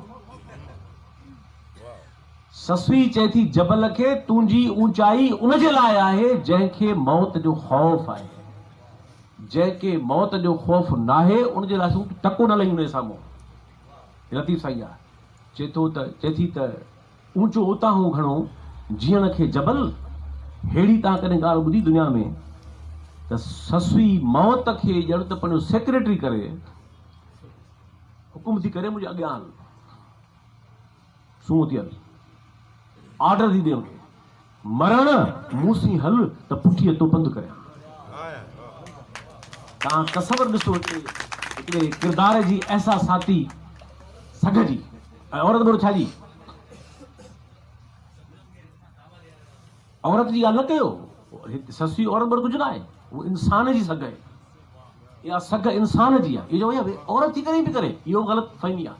سسئي چئي ٿي جبل کي تنهنجي اونچائي ان جي لاء آهي جنهن کي موت جو خوف آهي. جنهن کي موت جو خوف ناهي ان جي لاء تون ٽڪو نه لهين ان جي سامهون. لطيف سائين آ چئي ٿو ته چئي ٿي ته اونچو اتاهون گهڻو، جيئڻ کي جبل، ههڙي تان ڪڏهن ڳالهه ٻڌي دنيا ۾ ته سسئي موت کي ڄڻ ته پنهنجو سيڪريٽري ڪري حڪم ٿي ڪري منهنجي اڳيان هل، سونهن ٿي هل، آرڊر ٿي ڏي ان کي، مرڻ مون سين هل ته پٺيء تو پنڌ ڪريان. توهان تصور ڏسو هڪڙي ڪردار جي احساساتي سگهه جي ۽ عورت برو ڇا جي؟ عورت جي ڳالهه نه ڪيو، سسئي عورت برو ڪجهه نه آهي، هو انسان جي سگهه آهي. اها سگهه انسان جي آهي. اهو چئو عورت ٿي ڪري به ڪري، اهو غلط فهمي آهي.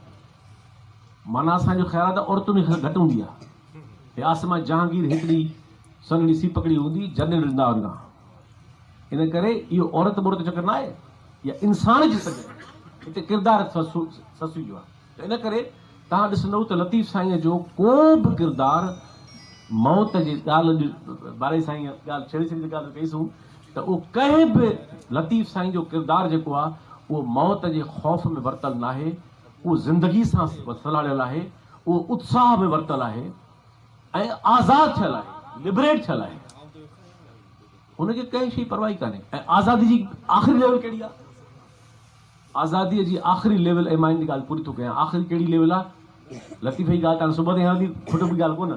معنيٰ اسان جو خيال آهي ته عورتن جي سگهه گهٽ هوندي آهي. هي عاصمه جهانگير هڪڙي سنهڙي سيپڪڙي هوندي جنرل رنداون کان. ان ڪري اهو عورت مورت جو چڪر نه آهي، اها انسان جي سگهه آهي. هتي ڪردار سسئي جو آهي. ته ان ڪري توهان ڏسندؤ ته لطيف سائينء جو ڪو به ڪردار موت جي ڳالهه باري سائينء ڳالهه ڇيڙي ڇيڙي ڳالهه ڪئي سون ته اهو ڪنهن به لطيف سائين جو ڪردار جيڪو آهي اهو موت جي خوف ۾ ورتل ناهي، اهو زندگي سان سلهاڙيل آهي، اهو اتساهه ۾ ورتل آهي ۽ آزاد ٿيل آهي، لبريٽ ٿيل آهي. هن کي ڪنهن شيء جي پرواهه ئي ڪانهي ۽ آزادي جي آخري ليول ڪهڙي آهي؟ آزاديء جي آخري ليول ۽ مان ان ڳالهه پوري ٿو ڪيان، آخري ڪهڙي ليول آهي؟ لطيف جي ڳالهه ته هاڻي صبح تائين هلندي، کٽ به ڳالهه ڪونه.